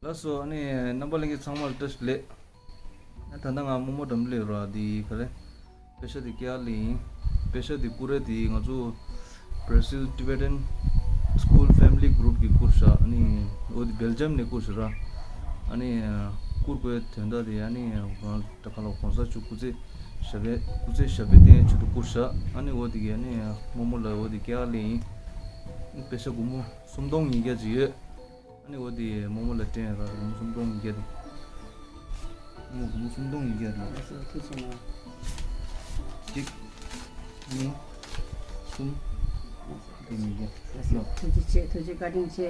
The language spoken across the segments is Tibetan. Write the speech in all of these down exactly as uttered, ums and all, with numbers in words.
ལགས་སོ། ཨ་ནི་རྣམ་པ་ལྷན་རྒྱས་ཚང་མར་བཀྲ་ཤིས་བདེ་ལེགས། ཨ་ད་ལྟ་ང་རྨོ་མོ་འགྲམ་ལ་ཡོད་ར། འདི་ག་རེ། པེ་ཤ་དེ་ཀེ་ཨར་ལ་ཡིན། པེ་ཤ་དེ་ཀུ་རེ་དེ་ང་ཚོ་Brazil Tibetan School Family Group གིས་བསྐུར་བཞག་ཨ་ནི་འོ་དེ་སྦེལ་ཇམ་ནས་བསྐུར་བཞག་ར། ཨ་ནི་བསྐུར་དགོས་དོན་དག་དེ་ཨ་ནི་ང་ད་ག་ལ་གོང་ས་མཆོག་སྐུ་ཚེ་ཞབས་པད་སྐུ་ཚེ་ཞབས་པད་བརྟན་ཆེད་དུ་བསྐུར་བཞག་ཨ་ནི་འོ་དེ་གིས་ཨ་ནི་རྨོ་མོ་ལ་འོ་དེ་ཀེ་ཨར་ལ་ཡིན། པེ་ཤ་སྒོར་མོ་སུམ་སྟོང་ཉིས་བརྒྱ་ཅིག་ཡོད། ཨ་ནི་འོ་དེ་རྨོ་མོ་ལ་སྤྲད་ར། སྒོར་མོ་སུམ་སྟོང་ཉིས་བརྒྱ་དེ། རྨོ་མོ་སྒོར་མོ་སུམ་སྟོང་ཉིས་བརྒྱ་རེད། ལགས་སོ། ཐུགས་རྗེ་གནང་། གཅིག་གཉིས། གསུམ། དེ་ཉིས་བརྒྱ། ལགས་སོ། ལོ། ཐུགས་རྗེ་ཆེ། ཐུགས་རྗེ་བཀའ་དྲིན་ཆེ།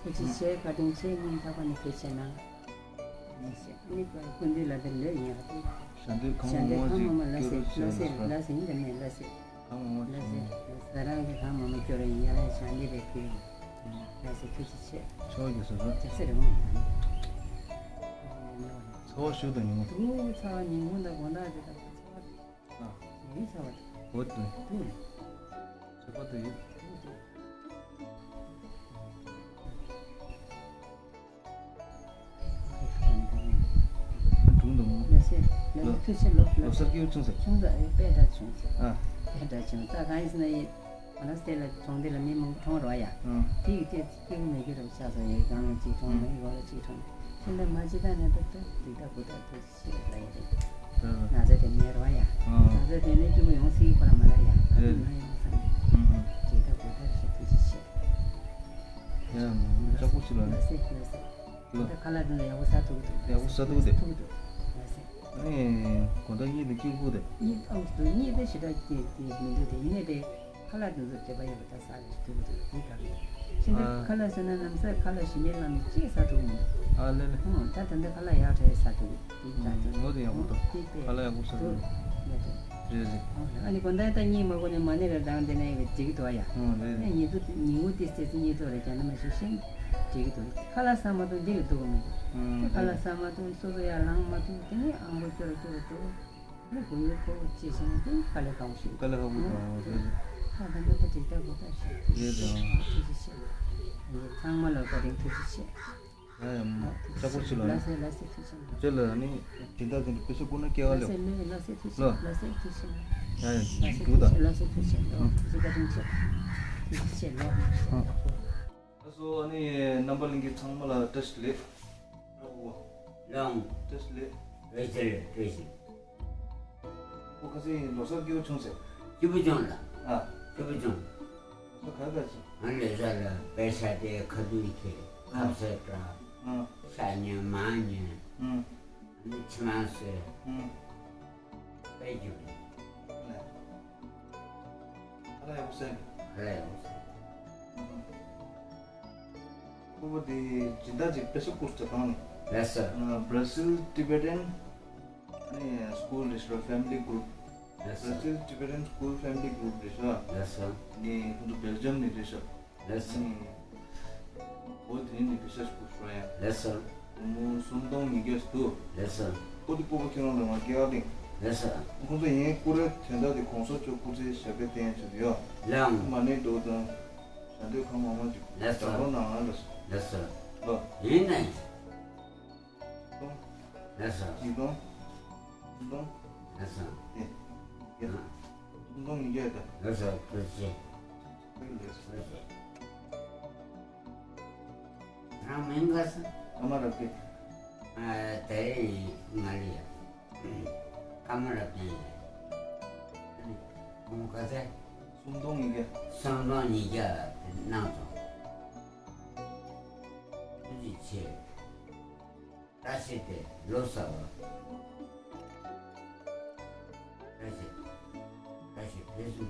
ཐུགས་རྗེ་ཆེ། བཀའ་དྲིན་ཆེ། སྙིང་ཐག་པ་ནས་ཐུགས་རྗེ་གནང་། ཨ་ནི་སྐུ་མདུན་ལ་དེ་ལོས་ཡིན་ཡ། ཞལ་འདེབས་གང་མང་མང་ཞིག་སྐྱོར་རོགས་བྱས། ལགས་སོ། ལགས་སོ། ཡིན་དང་མིན། ལགས་སོ། གང་མང་མང་ཞིག་ལགས་སོ། ཟ་རང་གི་གང་མང་མང་སྐྱོར་རོགས་ཡིན་ཡ། ལགས་སོ། ཞལ་འདེབས་པའི་ཕུལ། ལགས་སོ། ཐུགས་རྗེ་ཆེ། ཆོག་གི་སོ་སོ། ལགས་སོ། རེད་མོ། ཚ་བ་ཞུ་དང་ཉིན་མོ། དུ་ཚ་བ་ཉིན་གུང་དང་དགོང་དག་དེ་དག་ཚ་བ་དེ། ཨ། ཡིན་ཚ་བ་དེ། འོ་དེ། དུ། ཚ་བ་དེ་ཡོད། དུ་དུ། ཨ་དྲུང་དུ་མོ། ལགས་སེ། ལགས་སེ། ཐུགས་རྗེ་ཆེ། ལོ་ལོ་གསར་སྐྱིད་པོ་བྱུང་ཟེར། བྱུང་ཟེར། དཔེ་འདྲ་བྱུང་ཟེར། ཨ། དཔེ་འདྲ་བྱུང་། ད་གང་ཡིན་ཟེར་ན་ཡིན། ང་རང་སྟེ་ལ་གྲོང་སྡེ་ལ་མི་མང་པོ་གྲོངས་རོགས་ཡ། ཨ། དེ་ཡི་དེ་སྐྱིད་པོ་མེད་ཀྱི་རོགས་ཆགས་སོང་། ཡི་གང་ལ་གཅིག་གྲོངས། ཨ། མི་གང་ལ་གཅིག་གྲོངས། ཁྱེད་འདྲ་མ་ཅི་ད་ནས་ད་ད་དེ་ད་གུ་ད་དུ། ཞེས་ལབ་ཡ་རེད། ཨ། ན་ཚ་དེ་མེད་རོགས་ཡ། ཨ། ན་ཚ་དེ་ནས་སྐྱིད་པོ་ཡོང་སྲིད་ཁོ་རང་མ་རེད་ཡ། ཨ། རེད། ང་ཡོང་བསམ། ཨ། ཨ། དེ་ལྟ་དགོས་ད་ཞེས་ཐུགས་རྗེ་ཆེ། ཡ། ལྕགས་པོ་ཞིག་ལ་ནི། ལགས་སེ། ལགས་སེ། ལགས། ད་ཁ་ལག་དེ་ཡག་པོ་ཟ་ཐུབ་ཀྱི་འདུག་ཡག་པོ་ཟ་ཐུབ་ཀྱི་འདུག་ཐུབ་ཀྱི་འདུག་ལགས་སེ། ཨ་ནི་དགོང་དག་གཉིད་དེ་སྐྱིད་པོ་འདུག་གཉིད་ཨང་འདུག་གཉིད་དེ་ཞེ་དྲག་སྐྱིད་སྐྱིད་མི་འདུག་དེ་ཡིན་ནའི་དེ། ཁ་ལག་དེ་ཚོ་དྲེག་པ་ཡོད་པ་ད་ཟ་རེ་ཐུབ་ཀྱི་འདུག་དེ་དགའ་གི་འདུག་ཤིན་ཏུ། ཨ། ཁ་ལག་ཟ་ན་ལམ་སང་ཁ་ལག་ཞིམ་པའི་ལམ་ནས་ཅིག་ཟ་ཐུབ་མི་འདུག་ཨ་ལེ་ལེ། ཨང་། ད་ད་ལྟ་ཁ་ལག་ཡག་དྲགས་ཟ་ཐུབ་ཀྱི་འདུག་ད་ཨང་། འོ་དེ་ཡག་པོ་འདུག་དེ་དཔེ་ཁ་ལག་ཡག་པོ་ཟ་ཐུབ་ཀྱི་འདུག་ཡག་འདུག་རེད་རེད། ཨང་། ཨ་ནི་དགོང་དག་ད་གཉིད་མ་ཁུག་ནས་མ་ཎི་རེ་བགྲངས་བསྡད་ན་ཡང་འགྲིག་གི་འདུག་ཡ། ཨང་། རེད་རེད། ཨ་ཉིན་ཐོ་ཉིན་གུང་དེ་ཙེ་ཙེ་གཉིད་ཐོ་རེ་རྒྱག་ན་མ་ཤེས་ཤིང་འགྲིག་གི་འདུག་ཁ་ལག་ཟ་མ་ཐུབ་འགྲིག་གི་འདུག་མི་འདུག་ཨང་། ཁ་ལག་རེད། ཟ་མ་ཐུབ་སོ་སོ་ཡར་ལངས་མ་ཐུབ་དེ་ནས་ཨང་པོ་སྐྱོ་རུ་སྐྱོ་རུ་འགྲོ། ཨ་ནི་དགུན་ལོ་ཁོ་བོ་སྐྱེས་སོང་དེ་དཀའ་ལས་ཁག་པོ་ཞིག་དཀའ་ལས་ཁག་པོ་འདུག་ཨ་རེད་རེད། ཨ་ད་འདི་ད་འགྲིག་ཐག་པོ་ད་ཞིག་རེད་རེད། ཨ་ཐུགས་རྗེ་ཆེ། ཨ་ནི་ཚང་མ་ལ་བཀའ་དྲིན་ཐུགས་རྗེ་ཆེ། ཡ་ཡ། ལྕགས་པོ་ཞིག་ལ་ནི། ལགས་སེ། ལགས་སེ། ཐུགས་རྗེ་ཆེ། ཁྱེད་ལ་ནི་སྦྱིན་བདག་དེ་འདྲ་པེ་ཤ་བསྐུར་ན་སྐལ་བ་ལེགས། ལགས་སེ། ལགས་སེ། ཐུགས་རྗེ་ཆེ། ལགས། ལགས་སེ། ཐུགས་རྗེ་ཆེ། ཡ་ཡ། ལགས་སེ། འགྲིག་ད། ལགས་སེ། ཐུགས་རྗེ་ཆེ། ཨ། ཐུགས་རྗེ་བཀའ་དྲིན་ཆེ། ཐུགས་རྗེ་ཆེ་ལོ། ཨ། ལགས་སོ། ཨ་ནི་རྣམ་པ་ལྷན་རྒྱས་ཚང་མ་ལ་བཀྲ་ཤིས་བདེ་ལེགས། ལགས། བཀྲ་ཤིས་བདེ་ལེགས། བཀྲ་ཤིས་བདེ་ལེགས། བཀྲ་ཤིས། ཁོ་ཁ་སང་ལོ་གསར་སྐྱིད་པོ་བྱུང་ཟེར། སྐྱིད་པོ་བྱུང་ལགས། ཨ། སྐྱིད་པོ་བྱུང་། ལོ་གསར་ག་ག་བྱུང་། ང་ལོ་གསར་ལ་པེ་ཤ་དེ་ཁ་ཐུག་ཁྱེར། ཨ། ཁ་ཟས་དྲངས། ཨ། ཤ་ཉོས་མར་ཉོས། ཨ། ཨ་ནི་ཕྱེ་མར་བཟོས། ཨ། དཔེ་སྐྱིད་པོ་བྱུང་། ལགས། ཁ་ལག་ཡག་པོ་ཟས། ཁ་ལག་ཡག་པོ་ཟས། ཨ། ཁོ་བོ་དེ་སྦྱིན་བདག་ཅིག་པེ་ཤ་བསྐུར་ཟེར་བཏང་ནས། ལགས་སོ། ཨ། Brazil Tibetan ཨ་ནི་School རེད་ཤག Family Group། ལགས་སོ། Brazil Tibetan School Family Group རེད་ཤག་ལགས་སོ། ཨ་ནི་ཁོང་ཚོ་སྦེལ་ཇམ་ནས་རེད་ཤག་ལགས་སོ། ཨ་ནི་འོ་དེ་ནས་པེ་ཤ་བསྐུར་ཤག་ཡ། ལགས་སོ། སྒོར་མོ་སུམ་སྟོང་ཉིས་བརྒྱ་ཞིག་འདུག་ལགས་སོ། ཨོ་དེ་སྤོ་བོ་ཁྱེད་རང་ལ་ང་སྐལ་བ་གླིང་། ལགས་སོ། ཁོང་ཚོ་ཡིན་སྐུ་རེ་དོན་དག་དེ་གོང་ས་མཆོག་སྐུ་ཚེ་ཞབས་པད་བརྟན་ཆེད་དུ་ཡོད། ལགས། མ་ཎི་འགྲོ་དང་། ཞལ་འདེབས་གང་མང་མང་ཅིག་ལགས་སོ། རོགས་གནང་ཨ། ལགས་སོ། ལགས་སོ། ལོ། ཡིན་ནའི། སྟོང་། ལགས་སོ། ཉིས་སྟོང་། སུམ་སྟོང་། ལགས་སོ། ཨེ། ཡ། ཨ། སུམ་སྟོང་ཉིས་བརྒྱ་ཡོད་ད། ལགས་སོ། ཐུགས་རྗེ་ཆེ། ལགས་སོ། ཐུགས་རྗེ་ཆེ། རང་མིང་ག་ས། ཀ་མ་ར་ཀེ། ཨ། དེ་ང་ལ་ཡ། ཀ་མ་ར་ཀེ་ཡ། ཁོང་ག་ཚད། སུམ་སྟོང་ཉིས་བརྒྱ། སུམ་སྟོང་ཉིས་བརྒྱ་དེ་གནང་སོང་། ཐུགས་རྗེ་ཆེ། བཀྲ་ཤིས་བདེ་ལེགས། ལོ་གསར་བ། བཀྲ་ཤིས། བཀྲ་ཤིས་བདེ་ལེགས།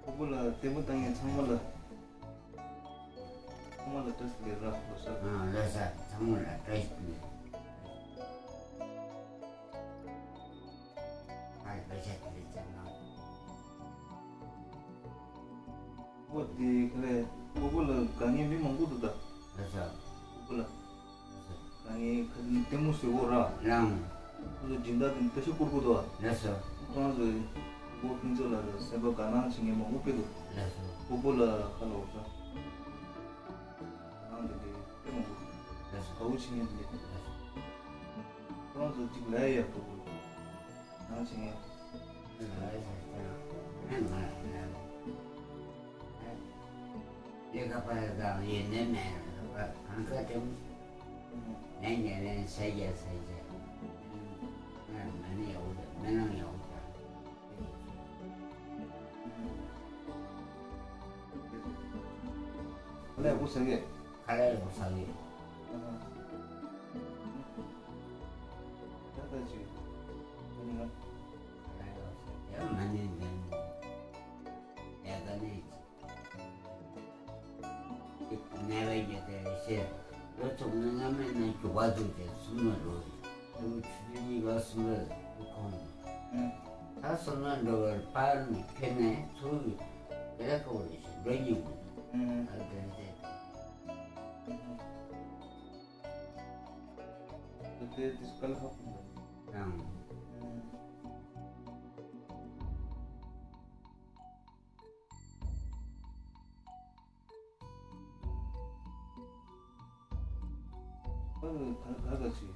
ཕུ་བོ་ལ་ལྟད་མོ་ལྟ་མཁན་ཚང་མ་ལ། ཚང་མ་ལ་བཀྲ་ཤིས་བདེ་ལེགས། ལོ་གསར། ཨ། ལོ་གསར། ཚང་མ་ལ་བཀྲ་ཤིས་བདེ་ལེགས། ཨ། བཀྲ་ཤིས་བདེ་ལེགས་ཅན་ལ། ཨོ་དེ་ག་རེ། ཕུ་བོ་ལ་དགའ་མཁན་མི་མང་པོ་འདུག་ད། ལགས་སོ། ཕུ་བོ་ལ། ལགས་སོ། དགའ་མཁན་ཁ་སང་ལྟད་མོ་ཟེར་བོ་ར། ལགས། ཁོ་ཚོ་སྦྱིན་བདག་དེ་པེ་ཤ་བསྐུར་དགོས་འདུག་ཨ། ལགས་སོ། ཁོ་རང་ཚོས་ཕུ་བོ་ཕུན་ཚོགས་ལགས་ལ་སེམས་པ་དགའ་སྣང་བྱེད་མཁན་མང་པོ་དཔེ་འདུག་ལགས་སོ། ཕུ་བོ་ལ་ཁ་ལོ་ས། དགའ་སྣང་དེ་འདྲའི། དགའ་བོ་བྱེད་མཁན་དེ་འདྲ་ཁོ་རང་ཚོ་གཅིག་ལས་ཡག་པོ་ནང་བྱེད་མཁན། ལས་ཡག་ཅང་ང་ལ་ལས་ལས་ཀ་པ་དང་ཡོན་ཏན་མེད་ལ་གང་ག་དེ་ལན་ཉན་ལན་ཟ་རྒྱ་ཟ་རྒྱ་ང་མ་ཎི་ཡག་པོ་དང་སྨོན་ལམ་ཡག་པོ་དང་། ཁ་ལག་ཡག་པོ་ཟ་གི། ཁ་ལག་ཡག་པོ་ཟ་གི། ཨ་ཧ། ད་ད་ཅི། ཁ་ལག་ཡག་པོ་ཟ་གི། མ་ཎི་འདོན། ལས་ཀ་ནས་ཅི། ནད་པ་ཡོད་དེ་ཤེས། ལོ་ཚུགས་ནས་སྔ་མོ་ནས་རྒྱུག་པ་ཚུགས་ཏེ་གསུམ་ལ་འགྲོ་ཡིན། ལོ་ཆུ་ཚོད་གཉིས་པ་གསུམ་པ་ཁོང་། ད་གསུམ་ལ་འགྲོ་བར་ཕར་ནས་ཁྱོད་ནས་ཚུར་ག་རེ་ཁོ་རེ་ཞིག་འགྲོ་སྙིང་པོ། ཨ་དེ་རེད། དེ་དེ་སྐལ་ཧ་གོ་འདུག་ཡང་། ཨ་ནི་ག་ག་ག་ཅི།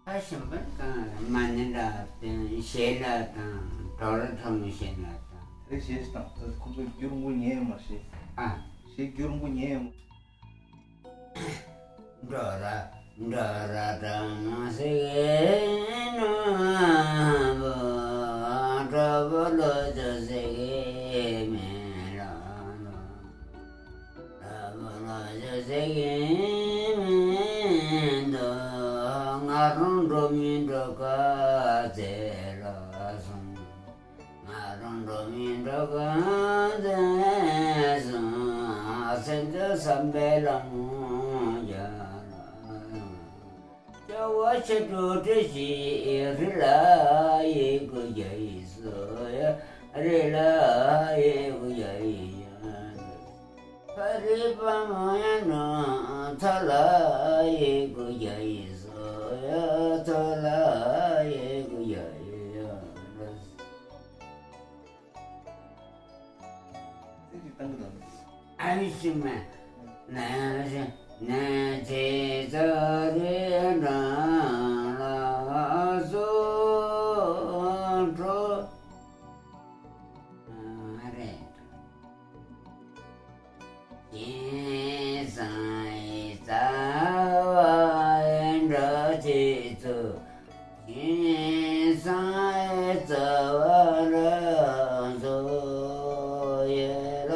ད་ཞིམ་པོ་དང་མ་ཎི་ལ་དང་ཞལ་ལ་དང་དོ་ར་ཁྲ་མོ་ཞལ་ལ་དང་། དེ་རེ་ཞེས་དང་ད་ཁོ་ཚོ་རྒྱུ་རིང་པོ་ཉན་ཡོད་མ་ཤེས། ཨ། ཞེས་རྒྱུ་རིང་པོ་ཉན་ཡོད་མ། འགྲོ་ར་འགྲོ་ར་དྲང་ན་སེ་གེ་ནོ་བོ། གྲོགས་པོ་ལོ་ཅོ་སེ་གེ་མེ་ལོ་ནོ། གྲོགས་པོ་ལོ་ཅོ་སེ་གེ་མེ་འདོ། ང་རང་འགྲོ་མི་འགྲོ་ག་ཚེ་ལ་སོང་། ང་རང་འགྲོ་མི་འགྲོ་ག་ཚེ་སོང་། སེམས་ཅན་བསམ་པའི་ལམ་མོ་རྒྱ་ལ། སྐྱོ་བ་ཆེ་དྲུག་བྲི་ཞིག་རི་ལ་ཡི་གུ་རྒྱ་ཡི་སོ་ཡ། རི་ལ་ཡི་གུ་རྒྱ་ཡི་ཡ། ཕ་རི་པ་མོ་ཡ་ནོ་ཚ་ལ་ཡི་གུ་རྒྱ་ཡི་སོ་ཡ། ཚ་ལ་ཡི་གུ་རྒྱ་ཡི་ཡ། ཚིག་གཅིག་བཏང་གི་འདུག་ཨ་ནི་ཤི་མ། ན་ཞི་ན་ཅི་ཙ་རི་ན་ལ་སོ་འགྲོ། ཨ་རེད། ཞིང་སང་ཡི་ཙ་བ་ཡི་འདྲ་ཅི་ཙུ། ཞིང་སང་ཡི་ཙ་བ་འདྲ་ཙུ་ཡི་ལ་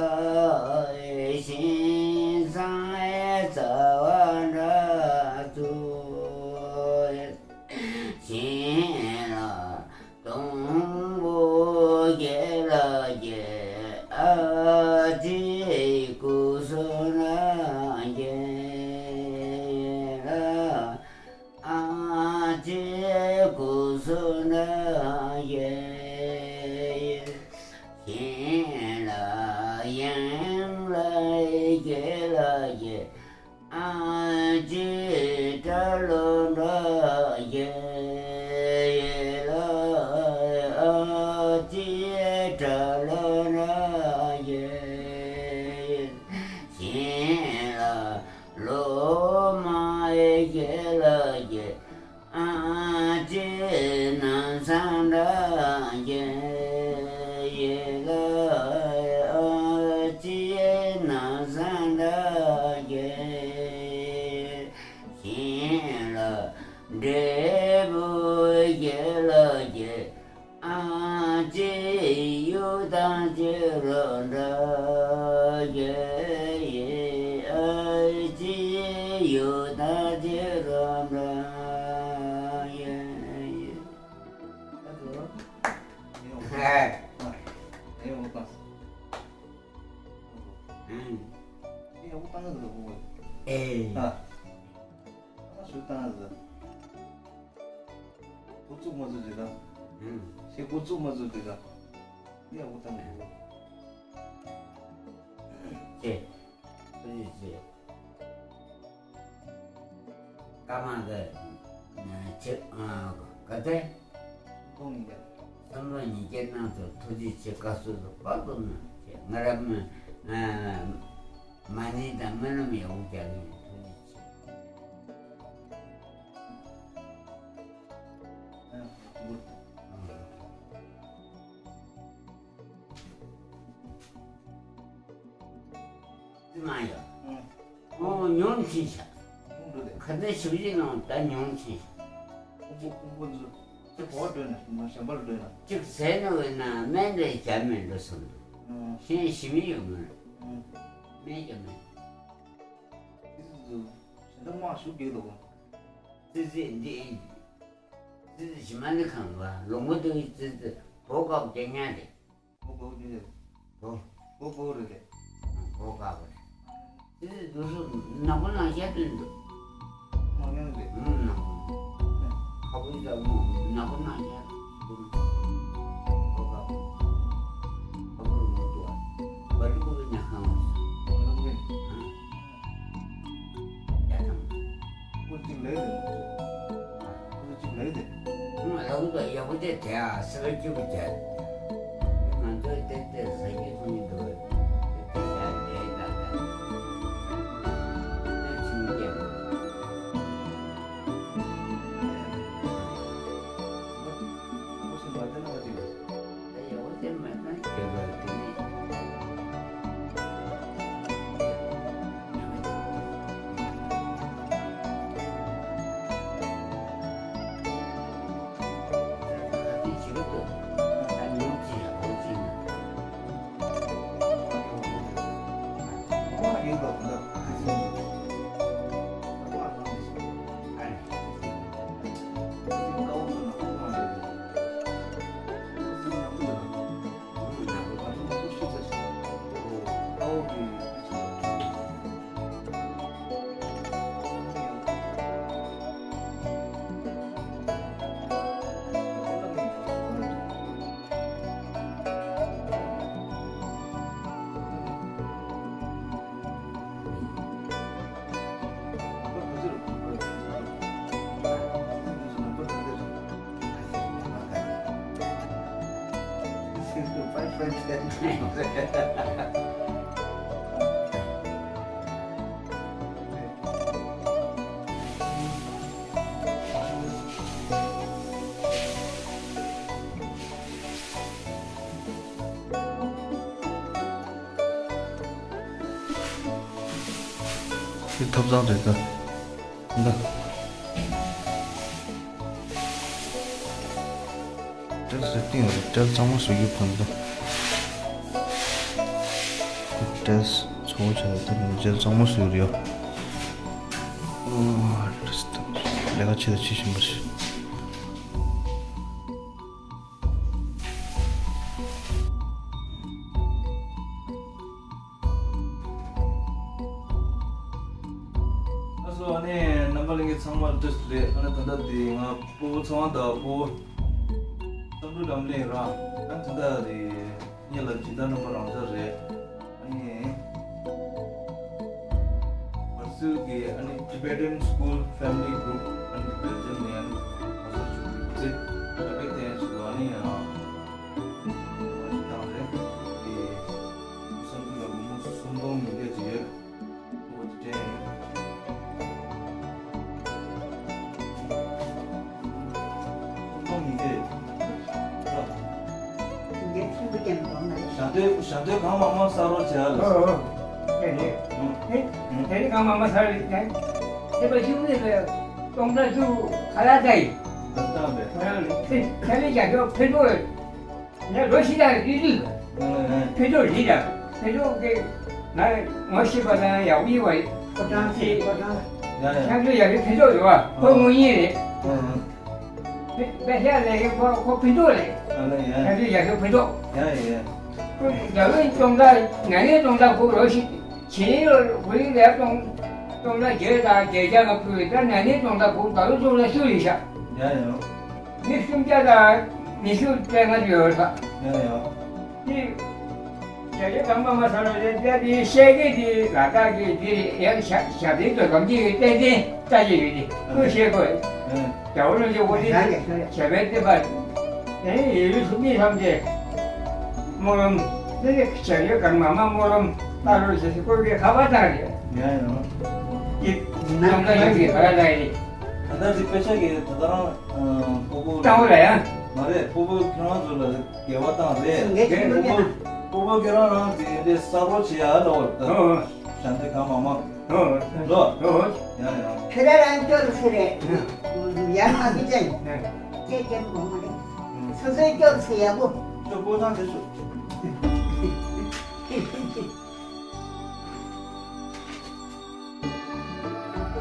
ཡི། ཞིང་སང་ཡི་ཙ་བ་འདྲ་ཙུ་ཡི། ཞིང་ལ། དང་པོ་རྒྱལ་ལ་རྒྱལ། ཨ་ཙི་སྐུ་གསུམ་ལ་རྒྱལ་ལ། ཨ་ཙི་སྐུ་གསུམ་ལ་རྒྱལ། ཞིང་ལ་ཡང་ལ་རྒྱལ་ལ་རྒྱལ། ཨ་ཙི་ཏྲ་ལོ་ཏྲ་ཡེ་ལ། ཨ་ཙི་ཏྲ་ལོ་ཏྲ་ཡེ། ཞིང་ལ་ལོ་མ་ཡེ་ལ་ཡེ། ཨ་ཙི་ན་ས་ཏྲ་ཡེ་ལ། ཨ་ཙི་ན་ས་ཏྲ་ཡེ། ཞིང་ལ་འབྲས་བུ་རྒྱལ་ལ་རྒྱལ། ཨ་ཙི་ཡུ་ཏ་ཙི་རོ་ཏྲ་ཡེ། ཨ་ཙི་ཡུ་ཏ་ཙི་རོ་ཏྲ་ཡེ། ཨ་ཙི་ཡོ། ཧེ། ཨ་ཡོ་ཏ། ཨང་། ཡ་ཨུ་ཏང་གི་འདུག་གོ། ཨེ། ཨ། ཨ་ཞུ་ཏང་གི་འདུག་འགོ་བཙུགས་མ་བཙུགས་དེ་དང་། ཨང་། ཞེས་འགོ་བཙུགས་མ་བཙུགས་དེ་དང་། ཡ་ཨུ་ཏང་གི་འདུག་ཅེས། ཨུ་ཅེས། ཀ་མ་གི། ཆེ། ཨ། ག་ཚད། སུམ་སྟོང་ཉིས་བརྒྱ། སུམ་སྟོང་ཉིས་བརྒྱ་གནང་ཚུལ་ཐུགས་རྗེ་ཆེ། བཀའ་ཟུར་དུ་དཔག་ཏུ་མེད་ཆེ། ང་རང་མ། ཨ། མ་ཎི་དང་སྨོན་ལམ་ཡག་པོ་རྒྱག་གི་ཡིན། ཐུགས་རྗེ་ཆེ། མ་ཡོད། ཨོ་ཉུང་ཕྱིན་ཤག་ཁ་ཚན་ཞིབ་ཞིབ་ནང་ད་ཉུང་ཕྱིན་ཤག་ཁོང་པོ་ཁོང་པོ་ཚོ་ཅིག་གོ་བ་སྤྲོད་ན་གཞན་པ་ལ་སྤྲོད་ན། ཅིག་ཟས་ནོར་བའི་ནང་སྨན་རེ་བྱ་མེད་འགྲོ་སོང་འདུག་ཨང་། གཞན་ཞི་མི་ཡོད་མོད། ཨང་། སྨན་བྱ་མེད། ཙི་ཙི་ཚོ་གཞན་དག་དམག་ཞུགས་རྒྱུ་འདུག་ཙི་ཙི་འདི། ཙི་ཙི་ཞི་མ་ནི་ཁང་བ་ལུང་པ་དུ་ཙི་ཙི་བོ་ཀག་རྒྱག་ཉག་རེད། བོ་ཀག་རྒྱག་ཉག་རེད། བོ། བོ་ཀག་རེད་རེད། བོ་ཀག་རེད། ཙི་ཙི་དུ་སུ་ནག་པོ་ནག་ཤ་དུ་འདུག་ནག་ཉག་རེད། ཨུམ་ནག་པོ། ཁ་བུ་ཡི་ལ་མོ་ནག་པོ་ནག་ཤ་དུ་འདུག་བོ་ཀག་ཁ་བུ་མོ་དུ་བ་བ་ལུ་གུ་ལུ་ཉག་ཁང་བ་སུ། བ་ལུ་གུ་ལུ། ཨང་། ཡ་དང་། ཁོ་གཅིག་ལས་དེ་མ་ཚོ། ཁོ་གཅིག་ལས་དེ། ཁོང་ལ་འུ་ཚོ་ཡག་པོ་དེ་དེ་ཨ་སེ་བ་སྐྱིད་པོ་བྱས། ང་ཚོའི་ཏེ་ཏེ་ཟ་གི་ཁོང་གི་འདུག་པས། ཏེ་ཏེ་བྱས་དེ་ད་ད། ཏེ་ཆུང་སྐྱེས་པོ། ཁོ་སེམས་པ་དེ་ན་བ་ཅིག་འདི་ཐབ་ཚང་རེད་ད། འདི། ཊེལ་སི་རེད་ཏིང་རེད། ཊེལ་སི་གཙང་མ་བཟོ་རྒྱུ་ཕུལ་འདི། ཊེལ་སི་ཚོ་བོ་བྱས་ཏེ་ཊེལ་སི་གཙང་མ་བཟོ་རྒྱུ་རེད་ཡ། ཨོ། ཊེལ་སི་ལས་ཀ་ཆེ་དང་ཆེ་བཞིན་པ་རེད། ལགས་སོ། ཨ་ནི་རྣམ་པ་ལྷན་རྒྱས་ཚང་མ་བཀྲ་ཤིས་བདེ་ལེགས། ཨ་ནི་ད་ལྟ་འདི་ང་སྤོ་བོ་ཚེ་དབང་དང་སྤོ་བོ་བསམ་གྲུབ་འགྲམ་གླིང་རང་ཨ་ནི་ད་ལྟ་འདི་གཉིས་ལ་སྦྱིན་བདག་རྣམ་པ་རང་འཇགས་རེད། ཨ་ནི་བར་སིལ་གྱི་ཨ་ནི་Tibetan School Family Group ཨ་ནི་སྦེལ་ཇམ་ནས་ཨ་ནི་ང་ཚོ་བྱུང་ཡོད་ཚེ་ཞབས་པད་བརྟན་ཞིག་ལ་ཨ་ནི་ཡང་བསམ་ཚུལ་ལ་སྒོར་མོ་སུམ་སྟོང་ཉིས་བརྒྱ་ཅིག་ཡོད། ཨོ་དེ་དྲན། སུམ་སྟོང་ཉིས་བརྒྱ་ཡོད། ཞག་སྡོད་ཞག་སྡོད་གང་མང་མང་བསགས་རོགས་བྱེད་ཨ་ལགས། ཨོ་ཨོ། དེ་རེད། ཨང་། དེ་དེ་རེད་གང་མང་མང་བསགས་རེད་དེ། དེ་པ་ཤུགས་ནི་ལ་སྟོང་ཕྲག་བཅུ་ཁ་ལག་ལྟ་ཡིན། ད་ལྟ་བས། ཁ་ལག་ལ་ཕན་ཁ་ལག་རྒྱག་ཆོག་ཕན་ཐོགས། ང་ལོ་བཞི་དང་བདུན་ཅུ། ཕུན་ཚོགས་རེད་ལ། ཕུན་ཚོགས་ཀྱི་ང་ངོ་ཤེས་པ་དང་ཡག་པོ་ཡིན་པ་རེད། ཕོ་བྲང་ཆེ་ཕོ་བྲང་། ཡ་ཡ། ཁྱེད་ཚོ་ཡག་ཤོས་ཕུན་ཚོགས་རེད་བ། ཁོ་དངོས་གཉེན་རེད། ཨ་ཨ། དཔེ་ཆ་ལས་ཀྱི་ཁོ་ཁོ་ཕུན་ཚོགས་རེད། ཨ་ལ་ཡ། ཁྱེད་ཚོ་ཡག་ཤོས་ཕུན་ཚོགས། ཡ་ཡ། ཁོ་ཟླ་བའི་སྟོང་ཕྲག་ན་ནིང་སྟོང་ཕྲག་ཁོ་ལོ་བཞི་བྱས་ཡོད། བུ་ཡིན་ལས་སྟོང་སྟོང་ཕྲག་བརྒྱད་དང་བརྒྱད་བརྒྱ་ལ་ཕུལ་བས་ད་ན་ནིང་སྟོང་ཕྲག་ཁོ་ཟླ་བའི་སྟོང་ཕྲག་བཅུ་ཡིན་ཤག་ཡ་ཡ། མི་སུམ་བརྒྱ་དང་ཉི་ཤུ་རྩ་ལྔ་ཡོད་ས། ཡ་ཡ། དེ། རྒྱ་ཆེ་གང་མ་མ་ས་རོ་རེད་དེ་དེ་བཤད་ཀྱི་དེ་ལ་དྭགས་ཀྱི་དེ་ཡར་ཞབས་ཞབས་བརྟན་དུ་གམ་གྱི་བསྟན་འཛིན་ལྟ་ཅི་ཡོད་དེ་ཁོས་བཤད་དགོས། རྒྱ་བོ་རང་ཚོ་འོ་དེ་བྱ་བའི་བསྟན་པ། དེ་ཡི་རུ་སུ་མི་ཐམས་ཅད་སྨོན་ལམ་དེ་ནི་རྒྱ་ཆེ་གང་མ་མ་སྨོན་ལམ་བཏང་རོགས་བྱེད་ཟེར་ཁོས་ཀྱི་ཁ་པར་བཏང་རེད། ཡ་ཡ། དེ་ནམ་མཁའ་ཡོད་ཀྱི་ཁ་པར་བཏང་རེད། ད་ལྟ་དེ་དཔེ་ཆ་གི་ད་ལྟ་རང་སྤོ་བོ་བཏང་བ་ལ་ཡང་། མ་རེད། སྤོ་བོ་ཁྱེད་རང་ཚོ་ལ་འགལ་བ་བཏང་རེད། ངས་ཁྱེད་ཚོ་སྤོ་བོ་སྤོ་བོ་ཁྱེད་རང་རང་དེ་འདྲའི་གསར་པ་བྱེད་ཡ་ལ་བར་ད། ཨོ། བྱམས་བརྩེ་གང་མང་མང་། ཨོ། ལོ། ཨོ། ཡང་ཡང་། ཁྱོད་རང་རང་སྐྱོར་སུ་རེད། ཡང་མ་གི་ཅན། ཁྱེད་ཀྱང་གོ་མ་རེད། སོ་སོའི་སྐྱོར་སུ་ཡག་པོ། ཁྱོད་ཀོ་ཚང་དེ་སུ།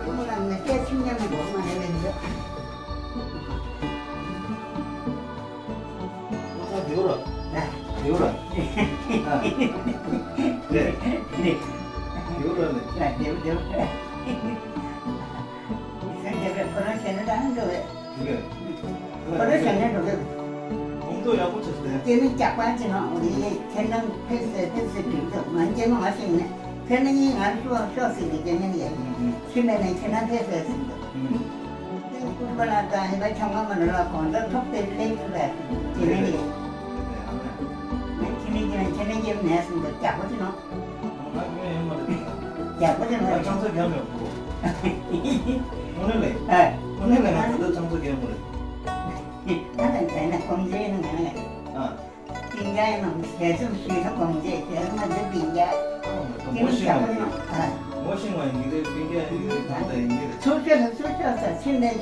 ཁོང་རང་ནས་སྐད་ཆུང་ཉམས་མི་འགོག་མ་རེད་ལེན་འདོད། ཁོང་ཚང་བདེའུ་ར། ཨ། བདེའུ་ར། ཨ། རེད། རེད། བདེའུ་ར་ནས། ཨ། བདེའུ་བདེའུ། སེམས་བདེ་བའི་ཁོ་རང་བྱས་ན་རང་འགྲོ་བས། དེ་གས། ཁོ་རང་བྱས་ན་འགྲོ་བས། ཁོང་ཚོ་ཡག་པོ་བྱས་ཏེ། དེ་ནི་ཇག་པ་ཅི་ནོ་འོ་རེད། ཁྱེད་རང་ཕེབས་སོང་ཕེབས་སོང་དུས་ཚོད་མ་འཇལ་མ་ཤེས་ནས། ཁྱེད་རང་གཉིས་ང་ཤོག་ཤོག་ཟེར་གི་རྒྱ་མི་ཡ། ཤི་མེད་ནས་ཁྱེད་རང་ཕེབས་སོང་ཟེར་གི། དེ་སྐུ་པ་ལ་དང་ཧི་པ་ཆང་མ་མ་ནོར་ལ་གོང་ད་ཐོབ་སྟེ་ཕེབས་སོང་ལ་རྒྱ་མི་ཡ། ཁྱེད་རང་གཉིས་ཁྱེད་རང་གཉིས་མེད་སོང་དུས་ཇག་པ་ཅི་ནོ། ང་ཡོང་མ་རེད། ཡག་པོ་རེད་མ་རེད། ང་ཆང་ཚ་རྒྱག་མེད་པོ། དངོས་གནས་ལས། ཨ། དངོས་གནས་ལས་ང་ད་ལྟ་ཆང་ཚ་རྒྱག་མ་རེད། ད་ལྟ་ད་ན་ཁོང་ཚོའི་ནང་ང་ལ། ཨ། སྤུན་ཀྱག་ཡིན་ནམ་ཞལ་འཛོམས་ཞུས་ན་གོང་ཚེ་ཞལ་འཛོམས་མ་འཛོམས་སྤུན་ཀྱག་ངོ་ཤེས་པ་ཡིན་གྱི་རེད། ཨ། ངོ་ཤེས་པ་ཡིན་གྱི་རེད། སྤུན་ཀྱག་ཡིན་གྱི་རེད། གང་ལྟར་ཡིན་གྱི་རེད། ཚུར་ཤོག་ཚུར་ཤོག་ས་ཕྱིན་ནས།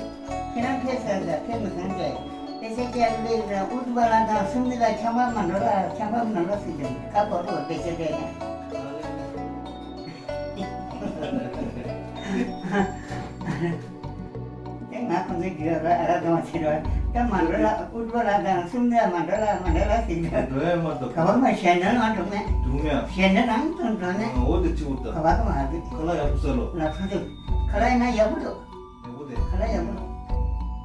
ཁྱེད་རང་ཕེབས་ས་ལ་ཕེབས་མི་གང་བྱས། དཔེ་ཆ་རྒྱག་ལས་ལ་ཨུ་ཏུ་པ་ལ་དང་སུམ་ནི་ལ་ཆམ་པ་མ་འགྲོ་ལ་ཆམ་པ་མ་འགྲོ་ཟེར་གྱི་ཁ་བོ་ཏོ་དཔེ་ཆ་རྒྱག་ཡ། དེ་ང་ཁོང་ཚོའི་རྒྱུད་ལ་ཨ་ར་དང་བ་ཆེ་ར་ད་མ་འགྲོ་ལ་ཨུ་ཏུ་པ་ལ་དང་སུམ་ནི་ལ་མ་འགྲོ་ལ་མ་འགྲོ་ལ་ཟེར་གྱི། འགྲོ་ཡ་མ་གཏོགས། ག་བ་མ་གཞན་འདྲ་ང་འགྲོ་མེད། འགྲོ་མེད། གཞན་འདྲ་རང་དང་འགྲོ་མེད། འོ་དེ་ཆི་བུ་ད། ག་བ་ག་མ་ཧ་གི། ཁ་ལག་ཡག་པོ་ཟ་ལོ། ལ་ཕུ་དུ། ཁ་ལག་ཡིན་ན་ཡག་པོ་འདུག་ཡག་པོ་དེ། ཁ་ལག་ཡག་པོ་འདུག་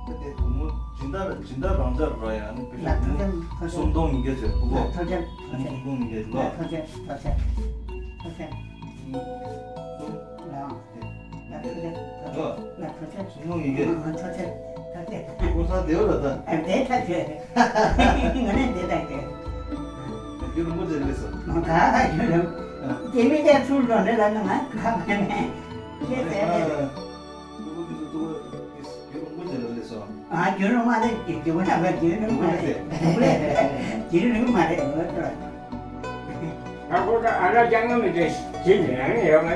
ད་དེ་བུ་མོ་སྦྱིན་བདག་ལ་སྦྱིན་བདག་རང་འཇགས་རོ་ཡ་ནི་པེ་ལ་ཕུ་དུ། སུམ་སྟོང་ཉིས་བརྒྱ་བྱས་བུ་གོ། ཐོ་ཅན་ཐོ་ཅན། སུམ་སྟོང་ཉིས་བརྒྱ་ལ་ལོ། ཐོ་ཅན་ཐོ་ཅན་ཐོ་ཅན། སུམ། ལ། ལ་ཐོ་ཅན་ཐོ་ཅན། ལ་ཐོ་ཅན། སུམ་སྟོང་ཉིས་བརྒྱ། ཐོ་ཅན་ཐོ་ཅན། ཁོ་ས་དེ་བ་ལ་ད། ཨ་དེ་ཐ་ཅན། ང་ནི་དེ་ཐ་ཅན། རྒྱུ་རིན་པོ་ཆེ་ལས་སོ། མ་ག་ག་རྒྱུ་རིན། དེ་མི་དེ་ཚུར་འགྲོ་འདྲ་ལ་ན་ང་ག་མ་ནས། ཁྱེད་ཟེར་ནས། ཨ། ཕྲུ་གུ་དེ་ཚོ་ཐུག་རྒྱུ་རིན་པོ་ཆེ་ལ་སླེབས་སོང་། ཨ། རྒྱུ་རིན་མ་རེད། རྒྱུ་རིན་མ་རེད། རྒྱུ་རིན་མ་རེད། རྒྱུ་རིན་མ་རེད། ང་ཁོ་ད་ཨ་ར་ཅང་ངམ་མི་དེ་ཞིག་ནས་ཡོད་མ།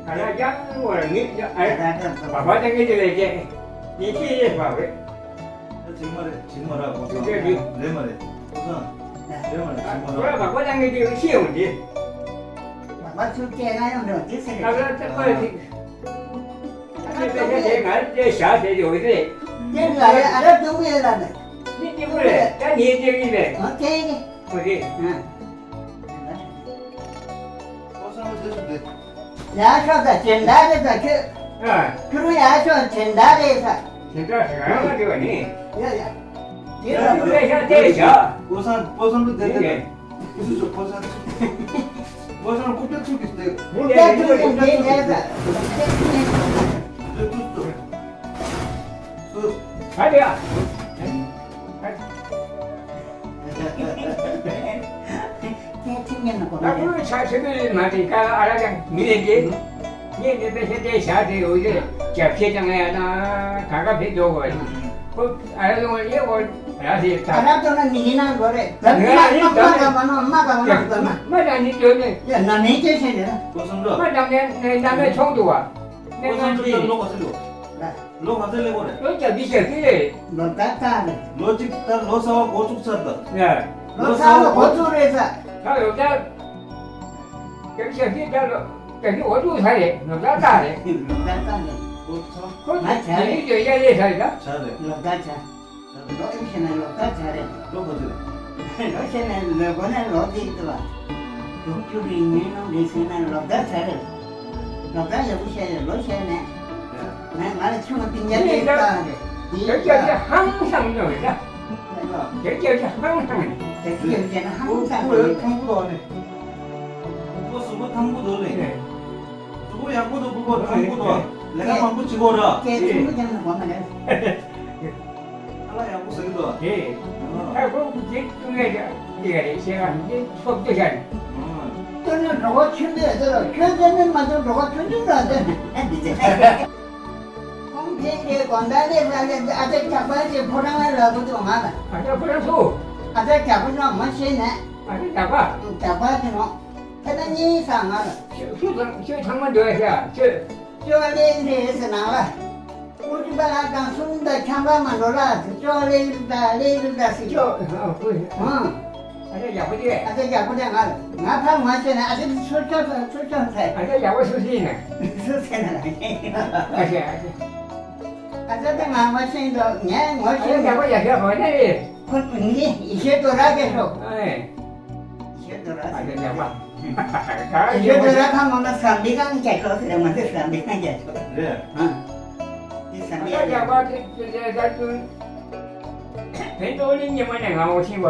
ཨ་ར་ཅང་བར་ངེད་ཨ་ར་བ་བ་ཅང་ངེད་དེ་ལས་ཀྱེ་ངེད་ཀྱེ་ཡེ་བ་རེད། ད་ཅིག་མ་རེད། ཅིག་མ་རེད། ཁོ་ཚང་རེད་མ་རེད། ཁོ་ཚང་རེད་མ་རེད། ཅིག་མ་རེད། བ་བ་ཅང་ངེད་དེ་ཤེས་ཡོང་དེ། བ་བ་ཚུར་སྐྱེལ་ན་ཡོང་འགྲོ་དེ་ཟེར། ཨ་ར་ད་པ་ཞིག་ཁྱེད་པེ་ཤ་དེ་ང་དེ་བཞག་དེ་ཡོད་རེད། དེ་ལ་ཡ་ཨ་ར་ཏུང་གི་ལ་ནི། ནི་ཏི་ཀུ་རེད། ད་ངའི་ཏི་ཀི་རེད། ཨོ་ཁེ། ཨོ་ཁེ། ཨ། ཁོ་ཚང་དེ་སུ་དེ། ཡ་ཤོག་ད་ཇེན་ཌ་རེད་ད་ཁྱོད། ཨ། ཁྱོད་རང་ཡ་ཤོག་ཇེན་ཌ་རེད་ས། ཇེན་ཌ་ཟེར་ག་རེ་བ་ནི། ཡ་ཡ། དེ་ལ་ཁོ་པེ་ཤ་དེ་བཞག་ཁོ་ཚང་ཁོ་ཚང་དེ་དེ་དེ། སུ་སུ་ཁོ་ཚང་། ཁོ་ཚང་རྐུབ་བཀྱག་ཚུགས་ཀྱི་སྟེ། རྐུབ་བཀྱག་ཚུགས་ཀྱི་སྟེ་ལས་ས། རེད་ཏུ་ཏུ། སུ། ཧ་ལས་ཨ། ཁྱེད་ཁྱེད་ཉན་ན་གོ་ད་ནི། ཁོ་ཆ་ཆེ་དུ་མ་དེ་ཀ་ཨ་ར་ཀ་མི་ལས་དེ། ངས་དེ་དཔེ་ཆ་དེ་བཞག་དེ་ཡོད་དེ། རྒྱབ་ཆེ་ཅང་ཡ་ན་ག་ག་ཕེབས་འགྲོ་དགོས་པ་ཡིན། ཁོ་ཨ་ར་ལུང་ཡེ་འོ་ར་ཟེར་ད། ཨ་ར་ཏོ་ན་ནི་ཡིན་ན་འགྲོ་རེད། ད་ནི་ཨ་ར་ཡིན་ད་ནི། མ་ག་མ་ནོ་མ་ག་མ་ནོ་ད་ན། མ་ད་ནི་འགྲོ་ནི། ཡ་ན་ནི་ཅེ་ཆེ་ནི་ན། ཁོ་སུམ་འགྲོ། མ་ད་ནི་ན་ན་ཆོག་འདུག་བ། ཁོ་སུམ་འགྲོ་ད་ལོ་ག་ཚོད་འགྲོ། ལོ་ག་ཚོད་སླེབས་དགོས་རེད། ལོ་བརྒྱ་བཞི་བཞག་གི་རེད། ལོ་ལྟར་ལྟར་རེད། ལོ་གཅིག་ལྟར་ལོ་གསར་བ་འགོ་བཙུགས་ཚར་ད། ཡ། ལོ་གསར་བ་འགོ་བཙུགས་རེད་ས། ད་ལོ་ལྟར། བརྒྱ་བཞི་བཞག་གི་ད་ལོ་བརྒྱ་བཞི་འགོ་བཙུགས་ཚར་རེད། ལོ་ལྟར་ལྟར་རེད། ལོ་ལྟར་ལྟར་རེད། ཁོ་ཚོ། ཁོ་ང་བྱ་རེད། ཡིན་གྱི་ཡ་ལས་ཚར་རེད་ད། བྱ་རེད། ལོ་ལྟར་བྱ། ལོ་ཨེ་བྱས་ན་ལོ་ལྟར་བྱ་རེད། ལོ་ག་ཚོད། ལོ་བྱས་ན་ལོ་གོ་ན་ལོ་དེ་ཡིན་ལ། ལོ་བཅུ་རེ་ཉིས་སྟོང་རེ་ཟེར་ན་ལོ་ལྟར་བྱ་རེད། ལོ་ལྟར་ཡག་པོ་བཤད་རེད། ལོ་བཤད་ནས། ང་ང་ལ་ཆུང་བ་སྤུན་ཀྱག་དེ་བཏང་རེད། དེ་ཡག་པོ་ཧང་སང་ཉོ་རེད་ད། དེ་ཡག་པོ་ཧང་སང་རེད། དེ་ཡག་པོ་ཧང་སང་རེད། ཁོ་ཁོ་ཡོད་ཐང་པོ་དོ་ནས། ཁོ་གཟུགས་པོ་ཐང་པོ་དོ་ལེ། གཟུགས་པོ་ཡག་པོ་དོ། ཕྲུ་གུ་ཐང་པོ་དོ། ལས་ཀ་མང་པོ་བྱེད་དགོས་ར། སྐད་ཆུང་པོ་རྒྱབ་ན་གོ་མ་རེད། ཨ་ལ་ཡག་པོ་ཟ་གི་འདུག་དེ། ཨ་ཁོ་ཁོ་ཁྱེད་ཀྱི་ཀྲུང་ཡ་ཡ་རེད་ཤེས་ར་འདི་ཚོགས་འདུ་བྱ་རེད། ལྟོས་ན་གྲོགས་པོ་ཆུང་དུས་ཡོད་དོ། ཁྱོད་ལྟོས་ན་མ་གཏོགས་གྲོགས་པོ་ཆུང་ཆུང་ར་ལྟོས་ན་འདི་ཚེ། ཁོང་ཕན་གྱི་དགོང་དག་ལས་ལ་ལས་ཨ་ཅག་ཇག་པ་ཞིག་ཕོ་བྲང་ལ་ལབ་གི་འདུག་ང་ལ། ཨ་ཅག་ཕོ་བྲང་སུ། ཨ་ཅག་ཇག་པ་ནང་མ་ཤེས་ནས། ཨ་ཅག་ཇག་པ། ཇག་པ་ཞིག་ནང་། ད་ལྟ་གཉིས་སང་ང་ལ། ཆོས་ཆོས་ཚང་ཆོས་ཚང་མ་འདོད་ཤག་ཆོས། ཅོ་ལེ་ལེ་ཟེར་ནང་ལ། ཨུ་ཏི་པ་ལ་དང་སུམ་ད་ཁྱམ་པ་མ་འགྲོ་ལ་ཅོ་ལེ་ལེ་ད་ལེ་ལེ་ད་ཟེར། ཅོ་ཨ་ཁུ། ཨང་། ཨ་ཅག་ཡག་པོ་ཅིག་ཨ་ཅག་ཡག་པོ་ཅིག་ང་ལ་ང་ཕར་ང་ཆོས་ནས་ཨ་ཅག་ཚུར་ཆོས་ཚུར་ཆོས་ཚེ། ཨ་ཅག་ཡག་པོ་སུ་ཟིན་ནས། སུ་ཟིན་ན་ལ། ཨ་ཅག་ཨ་ཅག་ཨ་ཅག་ད་ང་ངོ་ཤེས་འདུག་ངས་ངོ་ཨ་ཅག་ཤེས་ཡག་པོ་ཡག་ཤོས་གོ་ནས་རེད། ཁོ་ངས་ཡེ་ཤེས་དོ་ར་གེ་ཤོག་ཨེ། ཡེ་ཤེས་དོ་ར་ཨ་ཅག་ཡག་པོ། ད་ཡོད་དོ་ར་ཁ་མང་ན་བསམ་པའི་གང་རྒྱ་ཆོག་ཟེར་མ་ཟེར་བསམ་པའི་གང་རྒྱ་ཆོག་རེད། ཨ། འདི་བསམ་པའི་ད་རྒྱ་ཆོག་པ་དེ་དེ་དེ་ད་དུང་དེ་ཏོ་ནི་ཉི་མ་ནས་ང་འོ་ཤིང་བ་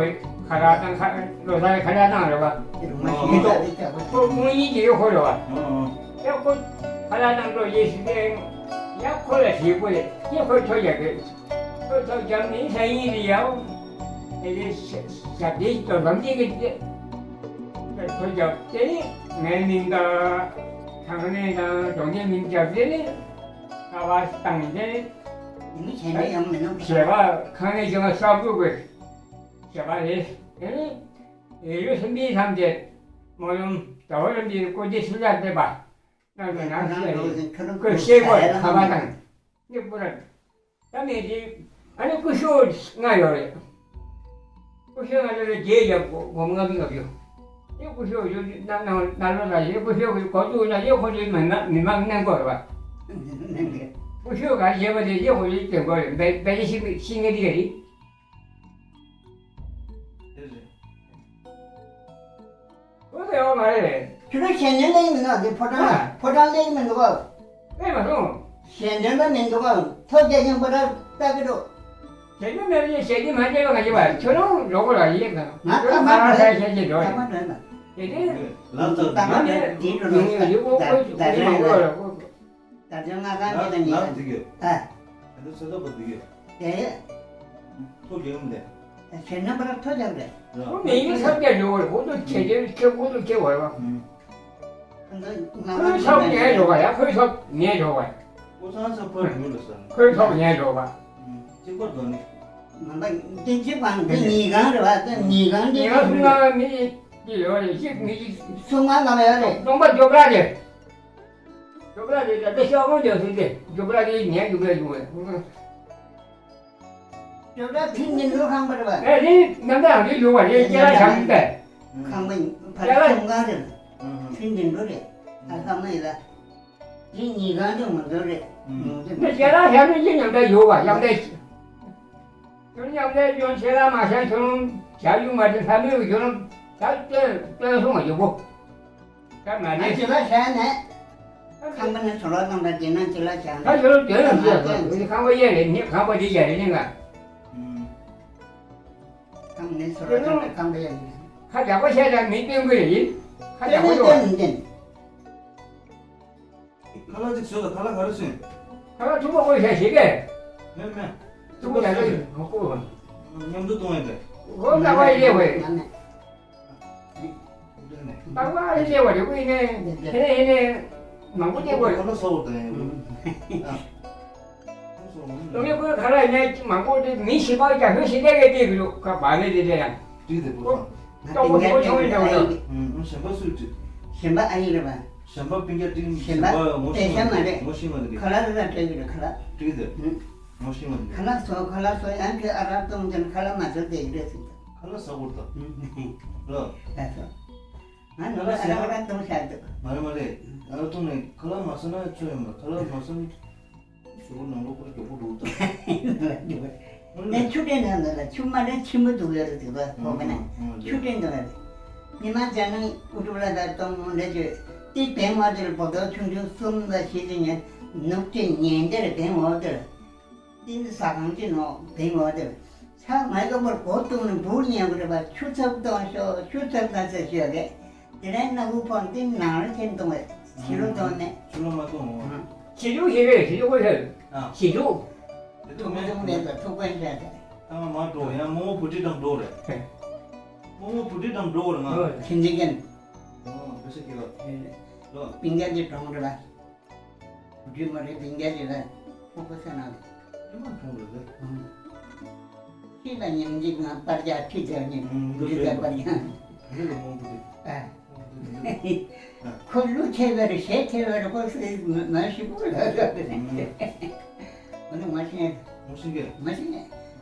ཁ་ར་དང་ཁ་ལོ་སར་ཁ་ར་དང་རེད་བ། རུ་མ་ཤིང་ད་དེ་ཆག་པ་ཁོ་དངོས་གཉིས་ཀྱི་ཡོད་ཁོ་རེད་བ། ཡ་ཁོ་ཁ་ར་དང་འགྲོ་ཡེ་ཤི་དེ་ཡ་ཁོ་ལ་ཞེ་པོ་རེད་ཡ་ཁོ་ཐོ་རྒྱག་གི་ཐོ་ཐོ་རྒྱབ་ནི་ས་ཡིན་རེད་ཡ། དེ་ལས་ཞབས་བདེ་ཞིག་ཏོ་ལམ་དེ་གི་དེ། ཐོ་རྒྱབ་དེ་ནི་ངའི་མིང་དང་ཁང་གནས་དང་གྲོང་སྡེའི་མིང་རྒྱབ་དེ་ནི་ཁ་བ་བཏང་དེ་ནི་མི་གཞན་དོན་ཡང་མི་ནུབ་ཞེས་པ་ཁང་གནས་ཀྱི་ང་གསར་འགོད་དགོས་ཞེས་པ་རེད། དེ་ནི་ཡུལ་སུམ་པའི་ལྷམ་དེ་སྨོན་ལམ་ཟླ་བ་རིམ་པའི་བཀོད་དེ་ཤུལ་ལ་བསྡད་པ་ནང་དུ་ནང་ཤེས་རེད། ཁོས་ཤེས་དགོས་ཁ་བ་བཏང་ནི་པུ་ར། ད་མེད་དེ། ཨ་ནི་སྐུ་ཞབས་ལྔ་ཡོད་རེད། སྐུ་ཞབས་ལྔ་ཡོད་རེད་བརྒྱད་ཡབ་སྒོ་སྒོམ་ལྔ་མི་ལྔ་ཡོད། དེ་སྐུ་ཞབས་ཡོད་ན་ན་ན་ལོ་ལ་ཡོད་སྐུ་ཞབས་ཀྱི་གོ་ཚུགས་ན་ཡོད་ཁོ་ཚོའི་མི་མ་མི་མང་གནང་དགོས་རེད་བ། སྐུ་ཞབས་ག་རེ་བྱས་པ་དེ་ཡོད་ཁོ་ཚོའི་དེ་དགོས་རེད་བེ་བེ་ཤི་ཤི་ངེས་དེ་ག་རེད། དེ་རེད། ཁོ་ཚོ་ཡོད་མ་རེད། ཁྱོད་རང་གཞན་ནས་གླེང་མི་འདུག་དེ་ཕོ་བྲང་ལ་ཕོ་བྲང་གླེང་མི་འདུག་ག་གླེང་མ་སོང་། གཞན་དོན་པ་མི་འདུག་ག་ཐོ་རྒྱག་མཁན་པོ་ར་ལྟ་གི་འགྲོ། གཞན་དོན་མེད་པ་ཡིན་གཞན་དོན་མ་བྱས་པ་ང་ཡིན་པ་ཁྱོད་རང་ལོག་གོ་ལ་ཡིན་ག་ང་ཁྱོད་རང་ཁ་མ་ཁ་ཁ་ཁ་ཁ་འགྲོ་ཡིན། ཁ་མ་འགྲོ་ཡིན་པ། དེ་དེ་ལགས་སོ་ད་ང་ནི་འདི་འགྲོ་ལ་ཡིན་པ་ཡིན་པ་ད་ད་ད་ད་ད་ད་ད་ད་ང་གང་ལགས་གི་ལགས་འདི་གི་ཨ། ད་ཚོད་ལྟ་པོ་འདི་གི་ཨེ། ཐོ་རྒྱག་གི་མི་འདུག་ཁྱེད་རྣམ་པར་ཐོ་རྒྱག་རེད། ཁོ་མི་ཡིན་ས་རྒྱ་འགྲོ་བར་ཁོ་ཚོ་ཁྱེད་ཁྱེད་ཁྱེད་ཁོ་ཚོ་ཁྱེད་བར་བ། ཁོའི་ཚབ་ངས་འགྲོ་བ་ཡ་ཁོའི་ཚབ་ངས་འགྲོ་བ། ཁོ་ཚང་ས་ཕར་ཡོད་ལ་ས། ཁོའི་ཚབ་ངས་འགྲོ་བ། གཅིག་པར་འགྲོ་ནི། ང་ད་འདི་གཅིག་པ་འདི་ཉིས་གང་རེད་བ་འདི་ཉིས་གང་འདི་ཉིས་གང་གསུམ་གང་མི་གཅིག་ཡོད་རེད་གཅིག་མི་གཅིག་གསུམ་གང་གང་ཡོད་རེད། སྟོང་པ་འཇོག་ར་རེད། འཇོག་ར་རེད་ད་ཤོག་ཁོང་འཇོག་ཟིན་ཏེ་འཇོག་ར་རེད་ཉན་འཇོག་ར་ཡོང་བས། ཇོ་བྲག་ཐིན་ཉིན་འགྲོ་ཁང་པ་རེད་པ། ཨེ་རེད་ཉམས་ལྡན་རང་རེད་ཡོད་པ་རེད་སྐྱེ་ར་བྱམས་པས། ཁང་པ་ཕ་ལ་ཁྱོང་ཁང་རེད། ཐིན་ཉིན་འགྲོ་རེད། ཨ་ཁང་པ་ཡིན་ལ། དེ་ཉིན་གང་དུ་མ་འགྲོ་རེད། ནི་སྐྱེ་ར་བྱམས་ནི་ཡིན་ཉམས་ལྡན་ཡོད་པ་ཉམས་ལྡན། ཁྱོད་ཉམས་ལྡན་ཡོད་སྐྱེ་ར་མ་བྱམས་ཁྱོད་བྱ་ཡུལ་མ་དེ་ལྷ་མོའི་ཁྱོད་ད་སྟོན་སྟོན་སོང་བ་ཡོད་པོ། ད་མ་ང་རེད། ཅི་ལ་བྱས་ནས། ཁང་པ་ནས་བཟོ་ལོག་བཏང་པ་དེ་ན་ཅི་ལ་བྱས་ནས། ད་ཡོད་དོན་ལ་ཅི་ལ་ཁང་པ་གཡས་རེད་ནི་ཁང་པ་དེ་གཡས་རེད་ནི་ང་། ཁང་ནས་བཟོ་ལོག་བཏང་པ་ཁང་པ་གཡས་རེད། ཁ་རྒྱག་པ་བཤད་ན་མི་སྟོན་གི་རེད་ཡིན། ཁ་རྒྱག་པ་ཡོད། ཁ་ལག་ཅིག་བཟོས་ལ་ཁ་ལག་ག་རེ་ཟིན། ཁ་ལག་ཐུག་པ་བསྐོལ་བྱས་ཞིག་གས། མེད་མེད། ཐུག་པ་ཡག་གི་མ་བསྐོལ་བ། མཉམ་དུ་གཏོང་ཡས་པས། ཧོ་ལག་པ་ཡེ་བས། ལག་པ་ཡེ་བ་རེད་ཀུན་ནས་དེ་ནས་ཡེ་ནས་མང་པོ་བསྟན་དགོས། ཁ་ལག་གསོག་དང་ཡང་། ལོ་ཡོད་ཀུན་ཁ་ལག་ཡེ་ནས་མང་པོ་དེ་མི་ཤི་པ་རྒྱ་ཤོད་ཤི་ལས་ཀའི་དེ་གི་ལུག་ཁ་བ་ནས་དེ་དེ་ཡང་། དེ་དེ་པོ་ང་སྟོང་པོ་ཞིག་པོ་ཆུང་ཡིན་འདྲ་བོ་འདྲ། གཞན་པ་སུས་དྲིས། གཞན་པ་ཨ་ཡིག་རེད་པ། གཞན་པ་སྤུན་ཀྱག་ཏིང་གཞན་པ་ངོ་ཤེས་མ་རེད། ངོ་ཤེས་མ་རེད། ཁ་ལག་རེ་ར་སྤྲད་ཀྱི་རེད་ཁ་ལག་ཏིག་ཏིག་ངོ་ཤེས་མ་རེད། ཁ་ལག་བཟོ་ཁ་ལག་བཟོ་ཡང་ཁྱོད་ཨ་རག་བཏུང་ཀྱང་ཁ་ལག་མ་བཟོ་བསྡད་ཀྱི་རེད་ཟེར། ཁ་ལག་ཟ་དགོས་ད། རོ། ལགས་སོ། ང་ནོར་ལ་ཨ་རག་བཏུང་བཞག་འདུག་མ་རེད་མ་རེད། ཨ་རག་བཏུང་ནས་ཁ་ལག་མ་ཟ་ན་ཆོ་ཡོད་མ་རེད། ཁ་ལག་མ་ཟ་ན། ཟུར་ནང་ལོགས་ཁོ་མགྱོགས་པོ་འགྲོ་དང་། ངས་ཆུ་དྲན་ན་ལ་ལ་ཆུ་མ་དྲན་ཆེན་པོ་འདུག་ཡོད་རེད་དེ་བ་ཧོ་ག་ན་ཆུ་དྲན་འདུག་ཡོད་རེད། ཉི་མ་འཇའ་ནང་ཨུ་ཏུ་ལ་ད་གཏོང་མོ་འདྲ་བྱོས་ཏི་བེང་བ་དེར་བོ་དོ་ཆུང་ཆུང་གསུམ་ལ་ཞིག་ཏུ་ཉན་ནུབ་ཅེས་ཉན་དེར་བེང་བ་དེར་ཏི་ནི་ཟ་ཁང་ཅི་ནོ་བེང་བ་དེར། ཚ་མའི་ཀ་པར་གོ་བཏུང་ནས་འབུར་ཉན་དགོས་རེད་པ། ཆུ་ཚབ་གཏོང་ཤོག་ཆུ་ཚབ་གཏོང་ཟེར་ཞུ་ཡ་གས། དེ་ནས་སྣ་ཁུག་འཕངས་ཏེ་ནང་ལ་ཁྱེར་གཏོང་བས་ཕྱི་རུ་གཏོང་ནས། ཕྱི་རུ་མ་གཏོང་ངོ་། ཕྱི་རུ་ཞིག་རེད་ཕྱི་རུ་ཀོ་ཤ་རེད། ཕྱི་རུ། དེ་ཐུག་མེད་ཐུག་མེད་པ་ཐུག་པ་ཤ་རེད། ཨ་མ་འགྲོ་ཡང་རྨོ་མོ་བུ་ཁྲིད་དང་འགྲོ་རེད། རྨོ་མོ་བུ་ཁྲིད་དང་འགྲོ་རེད་ང་། ཁྱིམ་མཚེས་ཀྱི། ཨོ་བུ་ཤ་ཀི་ལོ། ལོ། པིང་རྒྱ་གི་གྲོང་རེད་པ། བུ་ཁྲིད་མ་རེད་པིང་རྒྱ་གི་རེད། ཁོ་ཁོ་ས་ན་རེད། ཨེ་མ་གྲོང་རེད་པ། ཁྱེད་ལ་ཉིན་གཅིག་ང་པར་རྒྱག་ཁྲིད་རྒྱག་ཉིན་བུ་ཁྲིད་ལ་པར་རྒྱག་ཁྱེད་ལ་རྨོ་བུ་ཁྲིད། ཨ། ཁོ་ལུ་ཁྱེར་བར་ཞེ་ཁྱེར་བར་ཁོ་སུ་མ་ཤི་པོ་ལ་ལ་ལ་ནི་མ་ཤི་མ་ཤི་ངེ་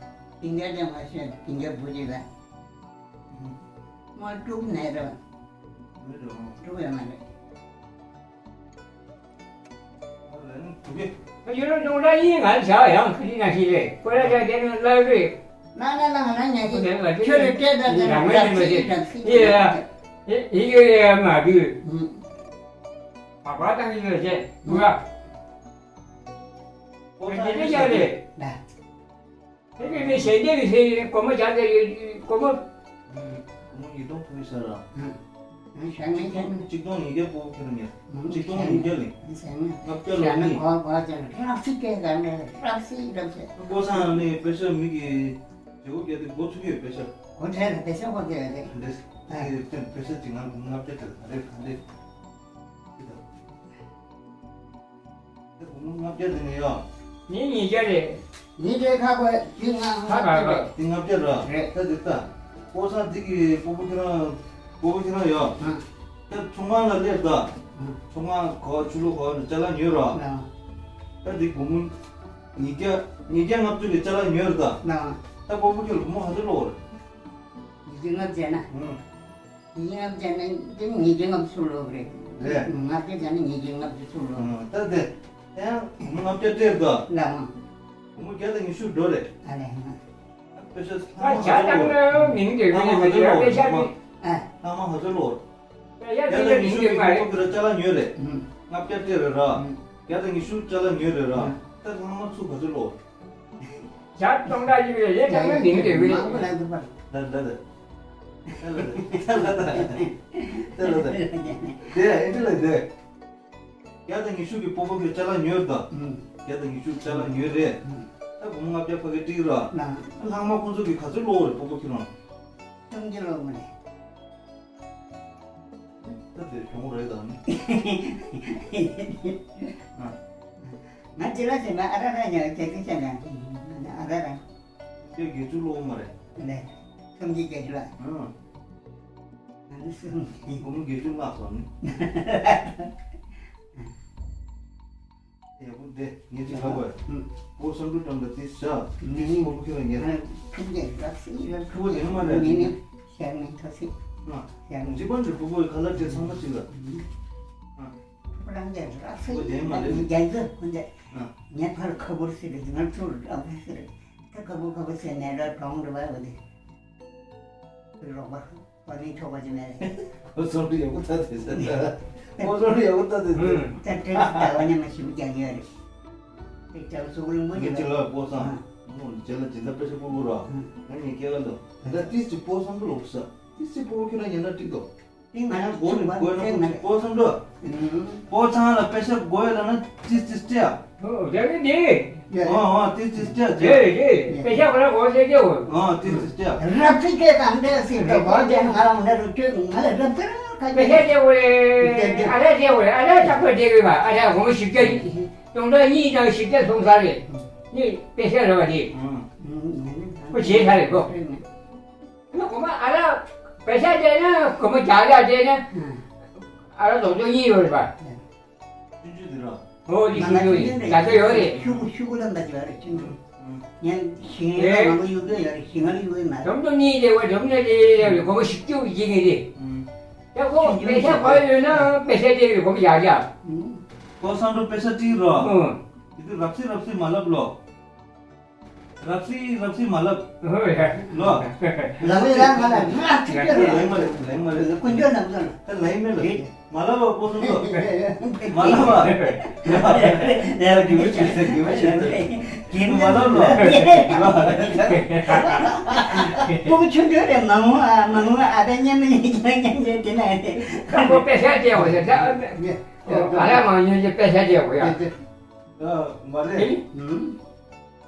ཏིང་ག་ཏེ་མ་ཤི་ཏིང་ག་བུ་ཅི་ལ་མ་དཀྲུག་ནས་ར་དཀྲུག་ཡ་མ་རེད། ཡུལ་ལུང་ལ་ཡིན་ང་བྱ་ཡང་ཁ་ཅིག་ན་ཤི་རེད་ཀོ་ར་ཅག་དེ་ནི་ལ་རེད། ན་ན་ན་ང་ན་ཉ་ཤི་ཁྱོད་ལ་སྤྲད་ད་དེ་ན་རང་ངོས་རང་ཡིན་མ་སྲིད་རང་སྲིད་ཡེ་ཡ་ཡེ་ཡེ་ཡ་མ་དུས་བག་བག་བཏང་གི་ཡོད་ཅེས་འདུག་ལ་ཁོ་དེ་དེ་ཡ་རེད། དེ་གི་ནི་གཞན་སྐྱེ་གི་ཚེ་ཡི་སྒོ་མོ་བརྒྱ་དེ་ཡི་སྒོ་མོ། སྒོ་མོ་ཉིས་སྟོང་ཐུག་ཡི་ས་ར། གཅིག་སྟོང་ཉིས་བརྒྱ་པོ་ཁྱེར་ཉེ། གཅིག་སྟོང་ཉིས་བརྒྱ་ལིང་། ལྔ་བརྒྱ་ལོ་གཉིས། ཀོ་སང་ནི་པེ་ཤ་མི་གི་བྱེད་སྒོ་བརྒྱ་དེ་འགོ་ཚུགས་ཡོད་པེ་ཤ། འགོ་ཚུགས་ཡོད་པེ་ཤ་གོ་ཐལ་པེ་ཤ་གོ་ཐལ་རེད། དེ་དེ་པེ་ཤ་གཅིག་ང་ལྔ་བརྒྱ་དེ་རེད་རེད། དེ་སྒོར་མོ་ལྔ་བརྒྱ་དེ་ནས་ཡོད། ངས་ཉིས་བརྒྱ་རེད། ཉིས་བརྒྱའི་ཁ་ཁོས་དེ་ལྔ་ཁ་ཁ་ཁ། དེ་ལྔ་བརྒྱ་ར། རེད། ད་དེ་ལྟ། ཀོ་སང་འདི་གི་སྤོ་བོ་ཁྱེད་རང་སྤོ་བོ་ཁྱེད་རང་ཡོད། ཨ། ད་ཚོང་ཁང་ལ་སླེབས་ད། ཨ། ཚོང་ཁང་གོ་ཆུ་ལོ་གོ་ནས་ཅ་ལག་ཉོས་ར། ཨ། ད་འདི་སྒོར་མོ་ཉིས་བརྒྱ་ཉིས་བརྒྱ་ལྔ་བཅུ་གི་ཅ་ལག་ཉོས་ར་ད། ཨ། ད་སྤོ་བོ་ཁྱེད་ལ་སྒོར་མོ་ག་ཚོད་ལོག་རེད། ཉིས་བརྒྱ་ལྔ་བཅུ་ན། ཨང་། ཉིས་བརྒྱ་ལྔ་བཅུ་ན་འདི་ཉིས་བརྒྱ་ལྔ་བཅུ་ལོག་རེད། རེད། ལྔ་བརྒྱ་བྱས་ན་ཉིས་བརྒྱ་ལྔ་བཅུ་ལོག་ཨང་། ད་དེ་ཡང་སྒོར་མོ་ལྔ་བརྒྱ་སྤྲད་དོ། ལགས་འོང་། སྒོར་མོ་བརྒྱ་དང་ཉི་ཤུ་འགྲོ་རེད། ཨ་ལས་འོང་། པེ་ཤ་ཚང་མ་ད་ཇ་བཏང་ན་མིང་དེ་ཚང་མ་ཧ་ཅང་ལོ་པེ་ཤ་མིང་། ཨ། ཚང་མ་ཧ་ཅང་ལོ། པེ་ཤ་དེ་ལ་ཉི་ཤུ་གི་སྒོར་མོ་ཁོ་ར་ཅ་ལག་ཉོས་རེད། ལྔ་བརྒྱ་སྤྲད་རེད་ར། བརྒྱ་དང་ཉི་ཤུ་ཅ་ལག་ཉོས་རེད་ར། ད་ཚང་མ་ཚུར་ཧ་ཅང་ལོ། ཇ་སྟོང་ཕྲག་གཅིག་རེད་ལས་ཚང་མ་མིང་དེ་བས། མང་པོ་ལ་འདུག་པ། ད་ད་ད། ད་ལ་ད། ད་ལ་ད། ད་ལ་ད། དེ་ཨེ་འདྲ་ལ་དེ། བརྒྱ་དང་ཉི་ཤུ་གི་སྤོ་བོ་གི་ཅ་ལག་ཉོས་ད། ཨུམ། བརྒྱ་དང་ཉི་ཤུ་ཅ་ལག་ཉོས་རེད། ཨུམ། ད་སྒོར་མོ་ལྔ་བརྒྱ་ཕ་གི་སྤྲད་ར། ལགས། ལྷག་མ་ཁོང་ཚོ་གི་ག་ཚོད་ལོག་རེད་སྤོ་བོ་ཁྱེད་རང་། སུམ་བརྒྱ་ལོག་མ་རེད། ད་དེ་གྱོང་རེད་དམ། ང་ཅི་ལ་ཟེར་ན་ཨ་ར་ར་ཉལ་རྒྱ་ཅི་ཅན་ན་ཨ་ར་ར། དེ་བརྒྱད་ཅུ་ལོག་མ་རེད། ལས། སུམ་བརྒྱ་བརྒྱད་ཅུ་ལ། ཨང་། ང་ནི་སུམ་བརྒྱ། སྒོར་མོ་བརྒྱད་ཅུ་ལྷག་སོང་ནི། ཡག་པོ་བསྡད། ངས་ཅིག་ལབ་དགོས། ཨུམ། སྒོར་སུམ་ཅུ་ཀྲམ་ལ་ཏིས་བཞག་ཏིས་སྒོར་མོ་ཁྱོད་ལ་ཉེར། ཨ། ཕུག་རྒྱང་རག་སྲིད་ར། ཕུག་པོ་ལེན་མ་ལེན། ངས་ནི་ཤར་ནས་ཐོ་སྲིད། ཨ། ཤར་ནས། འཇིག་པ་འདྲ་ཕུག་པོའི་ཁ་ལག་དེ་ཚང་མ་ཅིག་ལ། ཨུམ། ཨ། ཕུག་རང་རྒྱང་རག་སྲིད། ཕུག་པོ་ལེན་མ་ལེན། རྒྱང་རྒྱང་ཁོ་འདྲ། ཨ། ངས་ཕར་ཁ་བོར་སྲིད་རེད། ང་ཚོར་རག་པོ་སྲིད་རེད། ད་ཁ་བོར་ཁ་བོར་ཟེར་ནས་ར་གྲོང་རེད་པ་འོ་དེ། རོགས་པ། བ་ནི་ཆོག་པ་ཅི་མེད་རེད། ཁོ་ཚོ་འདྲི་ཡག་པོ་ལྟ་དེ་ཟེར། ཁོ་ཚོ་འདྲི་ཡག་པོ་ལྟ་དེ་ཟེར། ད་ཏྲེ་ཟླ་བ་ཉི་མ་ཞིག་རྒྱག་ཡོད་རེད། ཏེ་ཅག་སུ་གུ་རིང་པོ་ངས་ཅི་ལ་པོ་སང་། མོ་རྗེས་ལ་ཇི་ལྟར་དཔེ་ཆ་ཕུར་བུ་ར། ང་ངས་སྐད་ལ་འདུག་ད་ཏིས་ཅི་པོ་སང་འགྲོ་ལོག་ས། ཏིས་ཅི་པོ་ཁྱོད་རང་ཉན་ན་འགྲིག་འདུག་ཏིས་ང་རང་སྒོ་ནས་སྒོ་ནས་སྤོ་སང་འགྲོ། སྤོ་ཚང་ལ་དཔེ་ཆ་དགོས་ཡོད་ལ་ན་ཏིས་ཏིས་སྤྲད། ཨོ་དེ་ནི་དེ། ཨོ་ཨོ་ཏིས་ཏིས་སྤྲད་དེ། དེ་དེ་དཔེ་ཆ་ཁོ་རང་གོ་ཤེས་ཀྱི་འོ། ཨོ་ཏིས་ཏིས་སྤྲད། རབ་ཏིས་སྐད་གང་འདྲ་སྲིད་དོ་གོ་དེ་ང་རང་འདྲ་རུ་བསྐྱོད་ང་ལ་རབ་ཏིས་རང་ཁ་དཔེ་ཆ་སྤྲད་འོ་རེད། ཨ་ར་སྤྲད་འོ་རེད། ཨ་ར་ལྕགས་པ་སྤྲད་གི་བ་ཨ་ར་སྒོར་མོ་བཞི་བརྒྱ་སྟོང་ཕྲག་གཉིས་དང་བཞི་བརྒྱ་སོང་ས་རེད། ནི་དཔེ་ཆ་རེད་བ་དེ། ཁོ་བྱས་ཚར་རེད་གོ། ཨ་ནི་སྒོར་མོ་ཨ་ར་པེ་ཤ་སྤྲད་ན་སྒོར་མོ་བརྒྱ་བརྒྱ་སྤྲད་ན། ཨ་ར་རྡོག་རྡོག་གཉིས་ཡོད་རེད་པ། ཆུང་ཆུང་དེ་ར། ཧོ་དེ་ཆུང་ཆུང་ཡིན་ད་ལྟ་ཡོད་རེད། ཤུ་གུ་ཤུ་གུ་ལ་འདྲ་ཅིག་ཡོད་རེད་ཆུང་ཆུང་། ངས་ཞིང་ངའི་ལ་མང་པོ་ཡོད་ཀྱི་ཡོད་རེད་ཞིང་ངར་ཡོད་ཀྱི་མ་རེད། རྡོག་རྡོག་གཉིས་དེ་བ་རྡོག་རྡོག་དེ་སྒོར་མོ་བཞི་བཅུ་ཡིན་གྱི་རེད། ད་ཁོ་པེ་ཤ་དགོས་ཡོད་ན་པེ་ཤ་སྤྲད་ཀྱི་རེད་སྒོར་མོ་བརྒྱ་བརྒྱ། ཁོ་བསམ་འགྲོ་པེ་ཤ་སྤྲད་རོགས། དེ་དུས་རབ་སི་རབ་སི་མ་ལབ་ལོ། རབ་སི་རབ་སི་མ་ལབ། ཧོ་ཡ། ལོ། ལ་ལ་ལ་ང་ལ་རབ་སི་ལ་ལ་ལ་ལ་ལ་ལ་ལ་ལ་ཀུན་སྤྱོད་ནམ་སོང་ལ། ད་ལ་ལ་ལ་མ་ལབ་པ་པོ་སོང་ལོ། མ་ལབ་པ། ལ་ལ་དགེ་བ་བྱེད་ཟེར་དགེ་བ་བྱེད་ཟེར། མ་ལབ་ལོ། པོ་ཆུང་ཆུང་རེད་མ་འོང་ཨ་མ་འོང་ཨ་ད་མཉམ་མཉམ་མཉམ་མཉམ་དེ་ན་རེད། ཁ་ཁོ་པེ་ཤ་སྤྲད་འོ་ཟེར་ད། ཨ་ར་མང་ཉུང་གི་པེ་ཤ་སྤྲད་འོ་ཡ། མ་རེད།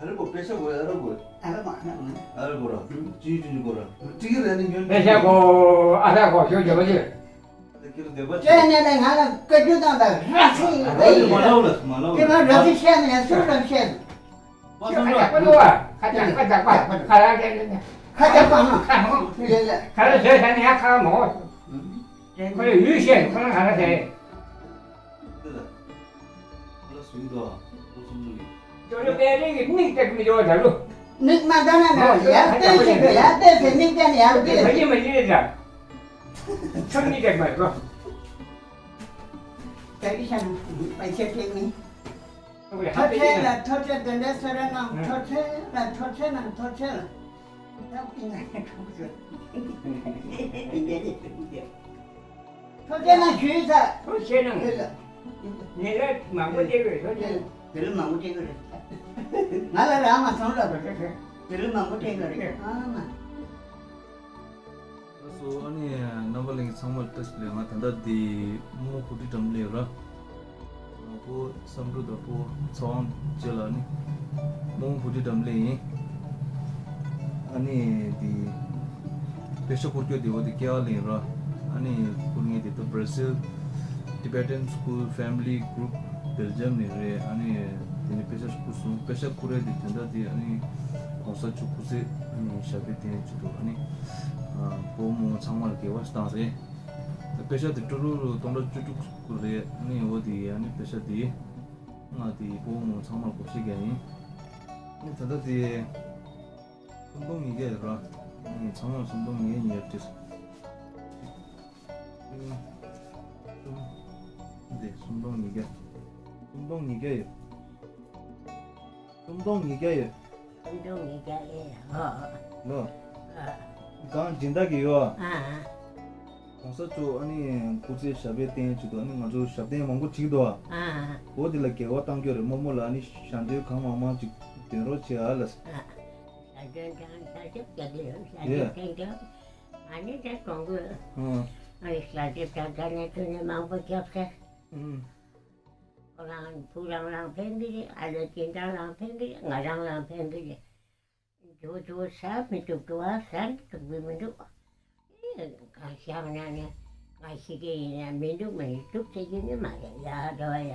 ཨ་རི་གོ་པེ་ཤ་གོ་ཨ་ར་གོ། ཨ་ར་མ་ཨ་ར་མ། ཨ་ར་གོ་ར། ཅི་ཅི་ཅི་གོ་ར། ཅི་རེད་ནི་ཉོན། པེ་ཤ་གོ་ཨ་ར་གོ་ཞོ་ཇོ་ཇོ། ད་ཁྱེད་རང་བདེ་པ་ཅི། ཅོ་ནེ་ནེ་ང་ལ་བཀའ་བཀྱོན་བཏང་ད་ར་སི་ཨ་ར་མ་ལ་བ་ལ་མ་ལ་བ། དེ་ང་ར་སི་བཤད་ནས་སུ་ར་བཤད། པ་སང་ཁ་ར་ཇག་པ་ལོ་བ། ཁ་ཇག་པ་ཇག་པ་ཁ་ར་ཇག་ཇག་ཁ་ཇག་པ་མ། ཁ་མོ། ལེ་ལེ། ཁ་ར་ཇག་ཇག་ནི་ཡ་ཁ་མོ། ཁོ་ལ་ཡུལ་བཤད་ཁོ་རང་ག་རེ་བྱས། ཁོ་ལ་སུན་དོ། ཁོ་སུན་དོ་མི། ཅོ་ཅོ་པད་རིང་གི་མིག་སྟེར་མི་འགྲོ་བ་ད་ལོ། མིག་མ་ལྟ་ན་ན་ཡར་ལྟོས་ཤིག་གི་ཡར་ལྟོས་ཟེར་མིག་སྟེར་ནས་ཡར་ལྟོས། མ་ཡིན་མ་ཡིན་རེད་ད། ཁྱོད་མིག་སྟེར་མ་འགྲོ། ད་གི་ཤ་ན་མ་ཁྱེར་ཁྱེར་མིན། ཐོ་ཁྲལ་ལ་ཐོ་ཁྲལ་དེ་འདྲའི་སོ་ར་ནང་ཐོ་ཁྲལ་ལ་ཐོ་ཁྲལ་ནང་ཐོ་ཁྲལ་ལ། ད་པི་ང་ཁྲོམ་ཚོ། ཐོ་ཁྲལ་ནང་ཞུས་ས། ཐོ་ཁྲལ་ནང་། ལ། ཉེ་ལ་མང་པོ་སྤྲད་དགོས་ཐོ་ཁྲལ། དེ་ལ་མང་པོ་སྤྲད་དགོས་རེད། ང་ལ་རག་མ་སོང་ལ། དེ་ལ་མང་པོ་སྤྲད་དགོས་རེད། ཨ་མ། ལགས་སོ། ཨ་ནི་རྣམ་པ་ལྷན་རྒྱས་ཚང་མར་བཀྲ་ཤིས་བདེ་ལེགས། ང་ད་ལྟ་འདི་རྨོ་བོ་ཊི་འགྲམ་སླེབས་ར། ཨ་ཁུ་བསམ་འགྲུབ་དང་ཁུ་ཚེ་དབང་བཅས་ལ་ཨ་ནི་རྨོ་བོ་ཊི་འགྲམ་སླེབས་ཡིན། ཨ་ནི་འདི་པེ་ཤ་སྐོར་སྐྱོད་འདི་བ་འདི་སྐྱེལ་བ་ལེན་ར། ཨ་ནི་ཁུར་ངེས་འདི་ད་Brazil Tibetan School Family Group Belgium ནས་རེད། ཨ་ནི་དེ་ནི་པེ་ཤ་ཁུར་སོང་། པེ་ཤ་ཁུར་རེད། འདི་དོན་དག་འདི་ཨ་ནི་གོང་ས་མཆོག་སྐུ་ཚེ་ཨ་ནི་ཞབས་པད་བརྟན་ཅིག་ཏུ་ཨ་ནི་ཨ་བུ་མོ་ཚང་མ་ལ་དགེ་བ་ཞིག་བཏང་རེད། པེ་ཤ་དེ་ཀྲུ་རུ་རུ་སྟོང་ཕྲག་བཅུ་དྲུག་རེད། ཨ་ནི་འོ་དེ་ཨ་ནི་པེ་ཤ་དེ་ང་དེ་བུ་མོ་ཚང་མ་ལ་བགོ་བཤའ་རྒྱག་ཡིན། ཨ་ནི་ད་ལྟ་དེ་སུམ་སྟོང་ཉིས་བརྒྱ་ཡོད་ར། ཨ་ནི་ཚང་མ་སུམ་སྟོང་ཉིས་བརྒྱ་ཉིས་བརྒྱ་སྤྲད་སོང་། གསུམ། གསུམ། འདི་སུམ་སྟོང་ཉིས་བརྒྱ། སུམ་སྟོང་ཉིས་བརྒྱ་ཡོད། སུམ་སྟོང་ཉིས་བརྒྱ་ཡོད། སུམ་སྟོང་ཉིས་བརྒྱ་ཨེ། ཨ། ལོ། ཨ། གང་སྦྱིན་བདག་གི་ཡོད་ཨ། ཨ། གོང་ས་མཆོག་ཨ་ནི་སྐུ་ཚེ་ཞབས་པད་བརྟན་ཅིག་ཏུ་ཨ་ནི་ང་ཚོ་ཞབས་བརྟན་མང་པོ་བྱེད་ཀྱི་འདུག་ཨ། ཨ། འོ་དེ་ལ་དགེ་བ་བཏང་རྒྱུ་རེད། རྨོ་མོ་ལ་ཨ་ནི་ཞལ་འདོན་གང་མང་མང་ཅིག་འདོན་རོགས་བྱེད་ཨ་ལ། ཨ། ཞལ་འདོན་དང་ཞལ་འདེབས་རྒྱག་གི་ཡོད། ཞལ་འདེབས་ཡེ། བསྟན་རྒྱུ། ཨ་ནི་དེ་གཏོང་དགོས། ཨང་། ཨ་ནི་ཞལ་འདེབས་དང་དེ་ནས་དེ་ནས་མང་པོ་རྒྱབ་སྟེ། ཨང་། ཁོ་རང་བུ་རང་རང་ཕན་གི་རེད། ཨ་ལོ་སྦྱིན་བདག་རང་ཕན་གི་རེད། ང་རང་རང་ཕན་གི་རེད། དེ་བོ་དེ་བོ་ཟ་མི་ཐུབ། དེ་བ་ཟ་མི་ཐུབ་གི་མི་འདུག། ཨེ། གང་བཞག་ན་ནི་ང་ཤི་གི་ཡིན་ན་མི་འདུག་མ་ཡིན་འདུག་ཟེར་གྱི་ནི་མ་རེད་ཡ། རེད་བ་ཡ།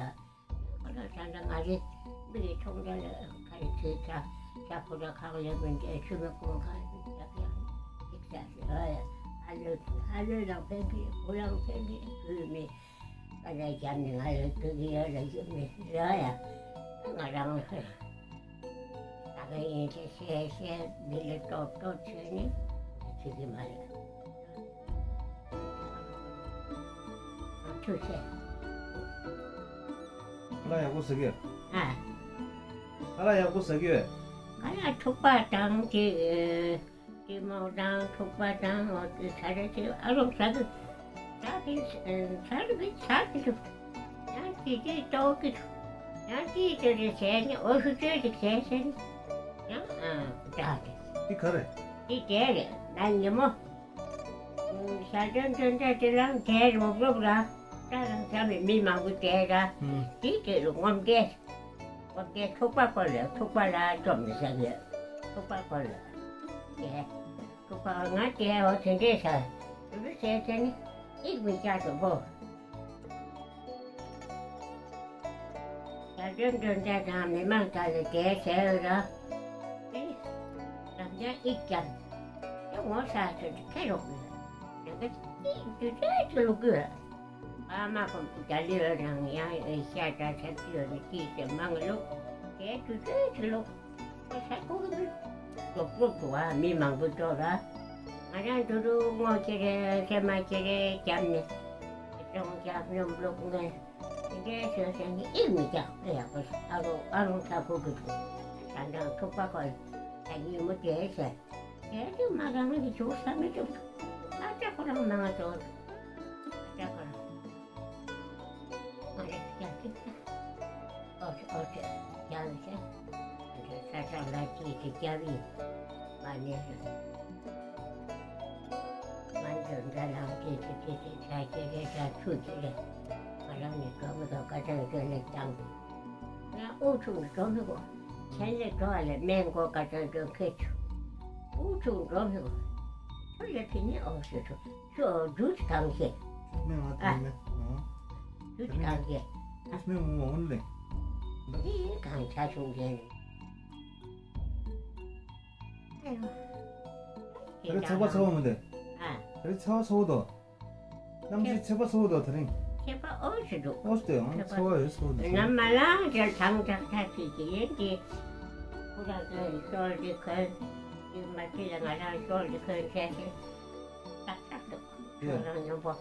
ཁོ་རང་ད་ལྟ་ང་རེད། མི་རེ་མཐོང་ད་ལ་ཁ་རེ་ཚེ་ཚ་ཚ་ཁོ་ར་ཁག་ལས་མི་འདྲ་ཆུ་མི་ཁོང་ཁ་རེ་ཡག་ཡག་ཅིག་ཟ་ཟེར་བ་ཡ། ཨ་ལོས་ཨ་ལོས་རང་ཕན་གི་བུ་རང་ཕན་གི་བུད་མེད། ཨ་ལས་རྒྱབ་ནས་ང་ལ་སྡུག་གི་ཡོད་ལ་ཡོད་མེད་རེད་ཡ། ང་རང་ལ་ད་ག་ཡིན་ཏེ་བཤད་བཤད་མི་ལ་སྟོབས་སྟོབས་བྱས་ནས་བྱེད་ཀྱི་མ་རེད། ང་ཐུགས་ཆེ། ཨ་ལ་ཡག་པོ་ཟ་གི། ཨ། ཨ་ལ་ཡག་པོ་ཟ་གི་ཡོད། ང་ལ་ཐུག་པ་དང་དེ། ཀྲིན་མོག་དང་ཐུག་པ་དང་འོ་དེ་ཚ་རེ་ཚེ་ཨ་རོགས་ཟ་གི། ཟ་གི་ཟ་གི་ཟ་གི་འདུག། ཡང་ཅི་ཅི་ལྟོགས་ཀྱི་འདུག། ཡང་ཅི་ཅི་རེ་བྱས་ནས་འོ་ཤུ་ཅོས་ཅིག་བྱས་བྱས་ནས་ཡང་ཨ་ཟ་གི། འདི་ག་རེད། འདི་དེ་རེད། ད་ཉིན་མོ་ཞག་བདུན་བདུན་ཚ་དེ་རང་དེ་རོབ་རོབ་ར། ད་རང་ཚ་མི་མི་མང་པོ་དེ་ར། ཨུམ། འདི་དེ་རུ་ངོམ་དེ། ཁོ་དེ་ཐུག་པ་ཁོ་ལ་ཐུག་པ་ལ་བཅོམ་ནས་ཟ་གི་ཡོད། ཐུག་པ་ཁོ་ལ། དེ། ཐུག་པ་ང་དེ་འོ་དེ་འདྲས་ཟ། དུ་རུ་ཟས་དེ་ནི་ཨིག་མི་རྒྱག་དུ་བོ། ད་དོན་དོན་དེ་དང་མི་མང་དག་ལ་དེ་ཟས་ཡོད་ར། དེ་རང་ཅག་ཨིག་ཀྱང་། དེ་ངོ་ས་ཚོད་དེ་ཁེ་རོགས་ཡོད། ཡང་གི་ཨིག་དུ་ཚོད་ཚོད་ལུག་གི་ཡོད། ཨ་མ་ཁོ་རྒྱ་ལི་བ་རང་ཡང་ཨེ་ཤ་ད་ཆབ་ཀྱི་ཡོད་ནི་ཀྱིས་ཟེར་མང་ལོ། དེ་དུས་ཚོད་ཀྱི་ལོ། ཁོ་ས་ཁོ་གི་ལོ་ཀློག་ཀློག་འདུག་ཨ། མི་མང་པོ་འགྲོ་ར། ང་རང་དུ་རུ་ངོ་ཁྱེར་རེ་སེ་མ་ཁྱེར་རེ་རྒྱབ་ནས་ཀྲོང་རྒྱབ་སྙོམས་ལོག་ནས་དེ་འདྲའི་བཟོས་ཟེར་ནི་ཨེ་མི་རྒྱག་ཨེ་ཡག་པོ་ཨ་རོ་ཨ་རོང་ས་ཁོ་གི་ད་འདྲ་ཐུག་པ་ཁོ་ད་ཉིན་མོ་དེ་ཟེར། དེ་དུས་མ་རང་གི་ཇོ་ས་མི་ཐུབ། ཨ་ཅག་ཁོ་རང་མ་ང་ཇོ། ཨ་ཅག་ཁོ་རང་། ང་རེ་སྐྱ་ཐིག་ཐག་ཨོ་ཅེ་ཨོ་ཅེ་རྒྱ་བི་ཅེ། ས་ཆ་ལ་ཅི་ཅི་རྒྱ་བི་མ་ནེ་རེ། ང་ཚོ་འདྲ་ལང་ཅི་ཅི་ཅི་ཅི་ཆ་ཅི་རེ་ཆ་ཆུ་ཅི་རེ། ང་རང་ནི་གྲོ་མི་གོ་ཀ་ཅང་ཅོ་ལེ་ཅང་། ང་ཨུ་ཆུང་གྲོ་མི་གོ། ཆེན་ལེ་གྲོ་བ་ལེ་སྨན་གོ་ཀ་ཅང་ཅོ་ཁེ་ཆུ། ཨུ་ཆུང་གྲོ་མི་གོ། ཆུ་ལེ་ཕི་ནི་ཨོ་ཤི་ཆུ། ཁྱོད་ཇུས་གང་བྱེད། མེ་མ་ཨ། དེ་མེ། ཨ། ཇུས་གང་བྱེད། ཨ། མེ་མོ་འོན་ལེ། འདི་གང་ཆ་ཆུང་གེ་ནི། ཨེ་ཡོ། དེ་ཚ་བ་ཚ་བ་མི་འདུག། ཨ། དེ་ཚ་བ་ཚ་བ་དོ། གནམ་གཤིས་ཚད་པ་གཙོ་བོ་དང་དེ་རིང་། ཚད་པ་ཨོ་ཞིག་འདུག་ཨོ་ཞིག་འདུག་ཚད་པ་ཚོ་བ་ཡོད་གཙོ་བོ་དང་དེ་རིང་། ནམ་མ་ལངས་རྗེས་ཐང་ཐག་ཐག་ཅིག་ཅིག་ཡིན་ཏེ། ཁོ་རང་ཚོའི་ཤོལ་དེ་གོན། དེ་མ་ཚད་ལ་ང་རང་ཤོལ་དེ་གོན་བྱས་ཏེ། ཏག་ཏག་འདུག་ཁོ་རང་ཉོན་པོ།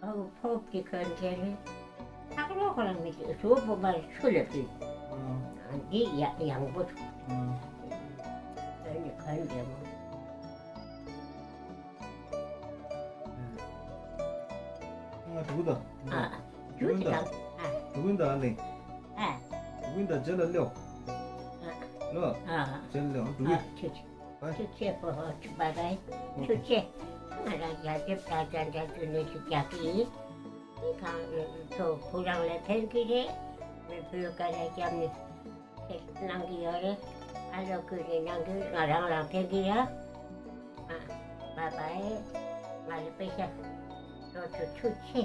ཨོ་ཕོབ་དེ་གོན་བྱས་ནས། ཐག་རོགས་ཁོ་རང་མི་ཚེ་གཟུགས་པོ་མར་ཆུ་ལ་བུད། འདི་ཡ་ཡང་པོ་འདུག་གོན་ནས་གོན་བདེ་མོ། ང་འགྲོ་གི་ད། ཨ། འགྲོ་གི་ད། ཨ། འགྲོ་གི་ད་ལེ། ཨ། འགྲོ་གི་ད་རྗེས་ལ་ལེའོ། ཨ། ལོ། ཨ། རྗེས་ལ་ལེའོ་འགྲོ་གི། ཨ། ཆུ་ཆེ། ཆུ་ཆེ་པོ་ཧོ་ཆུ་པ་རེད། ཆུ་ཆེ། ང་རང་རྒྱ་ཇེབ་ད་རྒྱ་འདྲ་དུ་ནས་ཆུ་རྒྱག་གི་ཡིན། ཁང་ཚོ་བུ་རང་ལ་ཕན་གི་རེད། མི་བུ་ག་རེ་རྒྱབ་ནས། ཁྱེད་གནང་གི་ཡོད་རེད། ཨ་ལོ་ཁུལ་ནས་གནང་གི། ང་རང་རང་ཕན་གི་ཡོད། ཨ། བ་བའི། ང་ལ་པེ་ཤ་ལོ་ཆུ་ཆུ་ཆེ།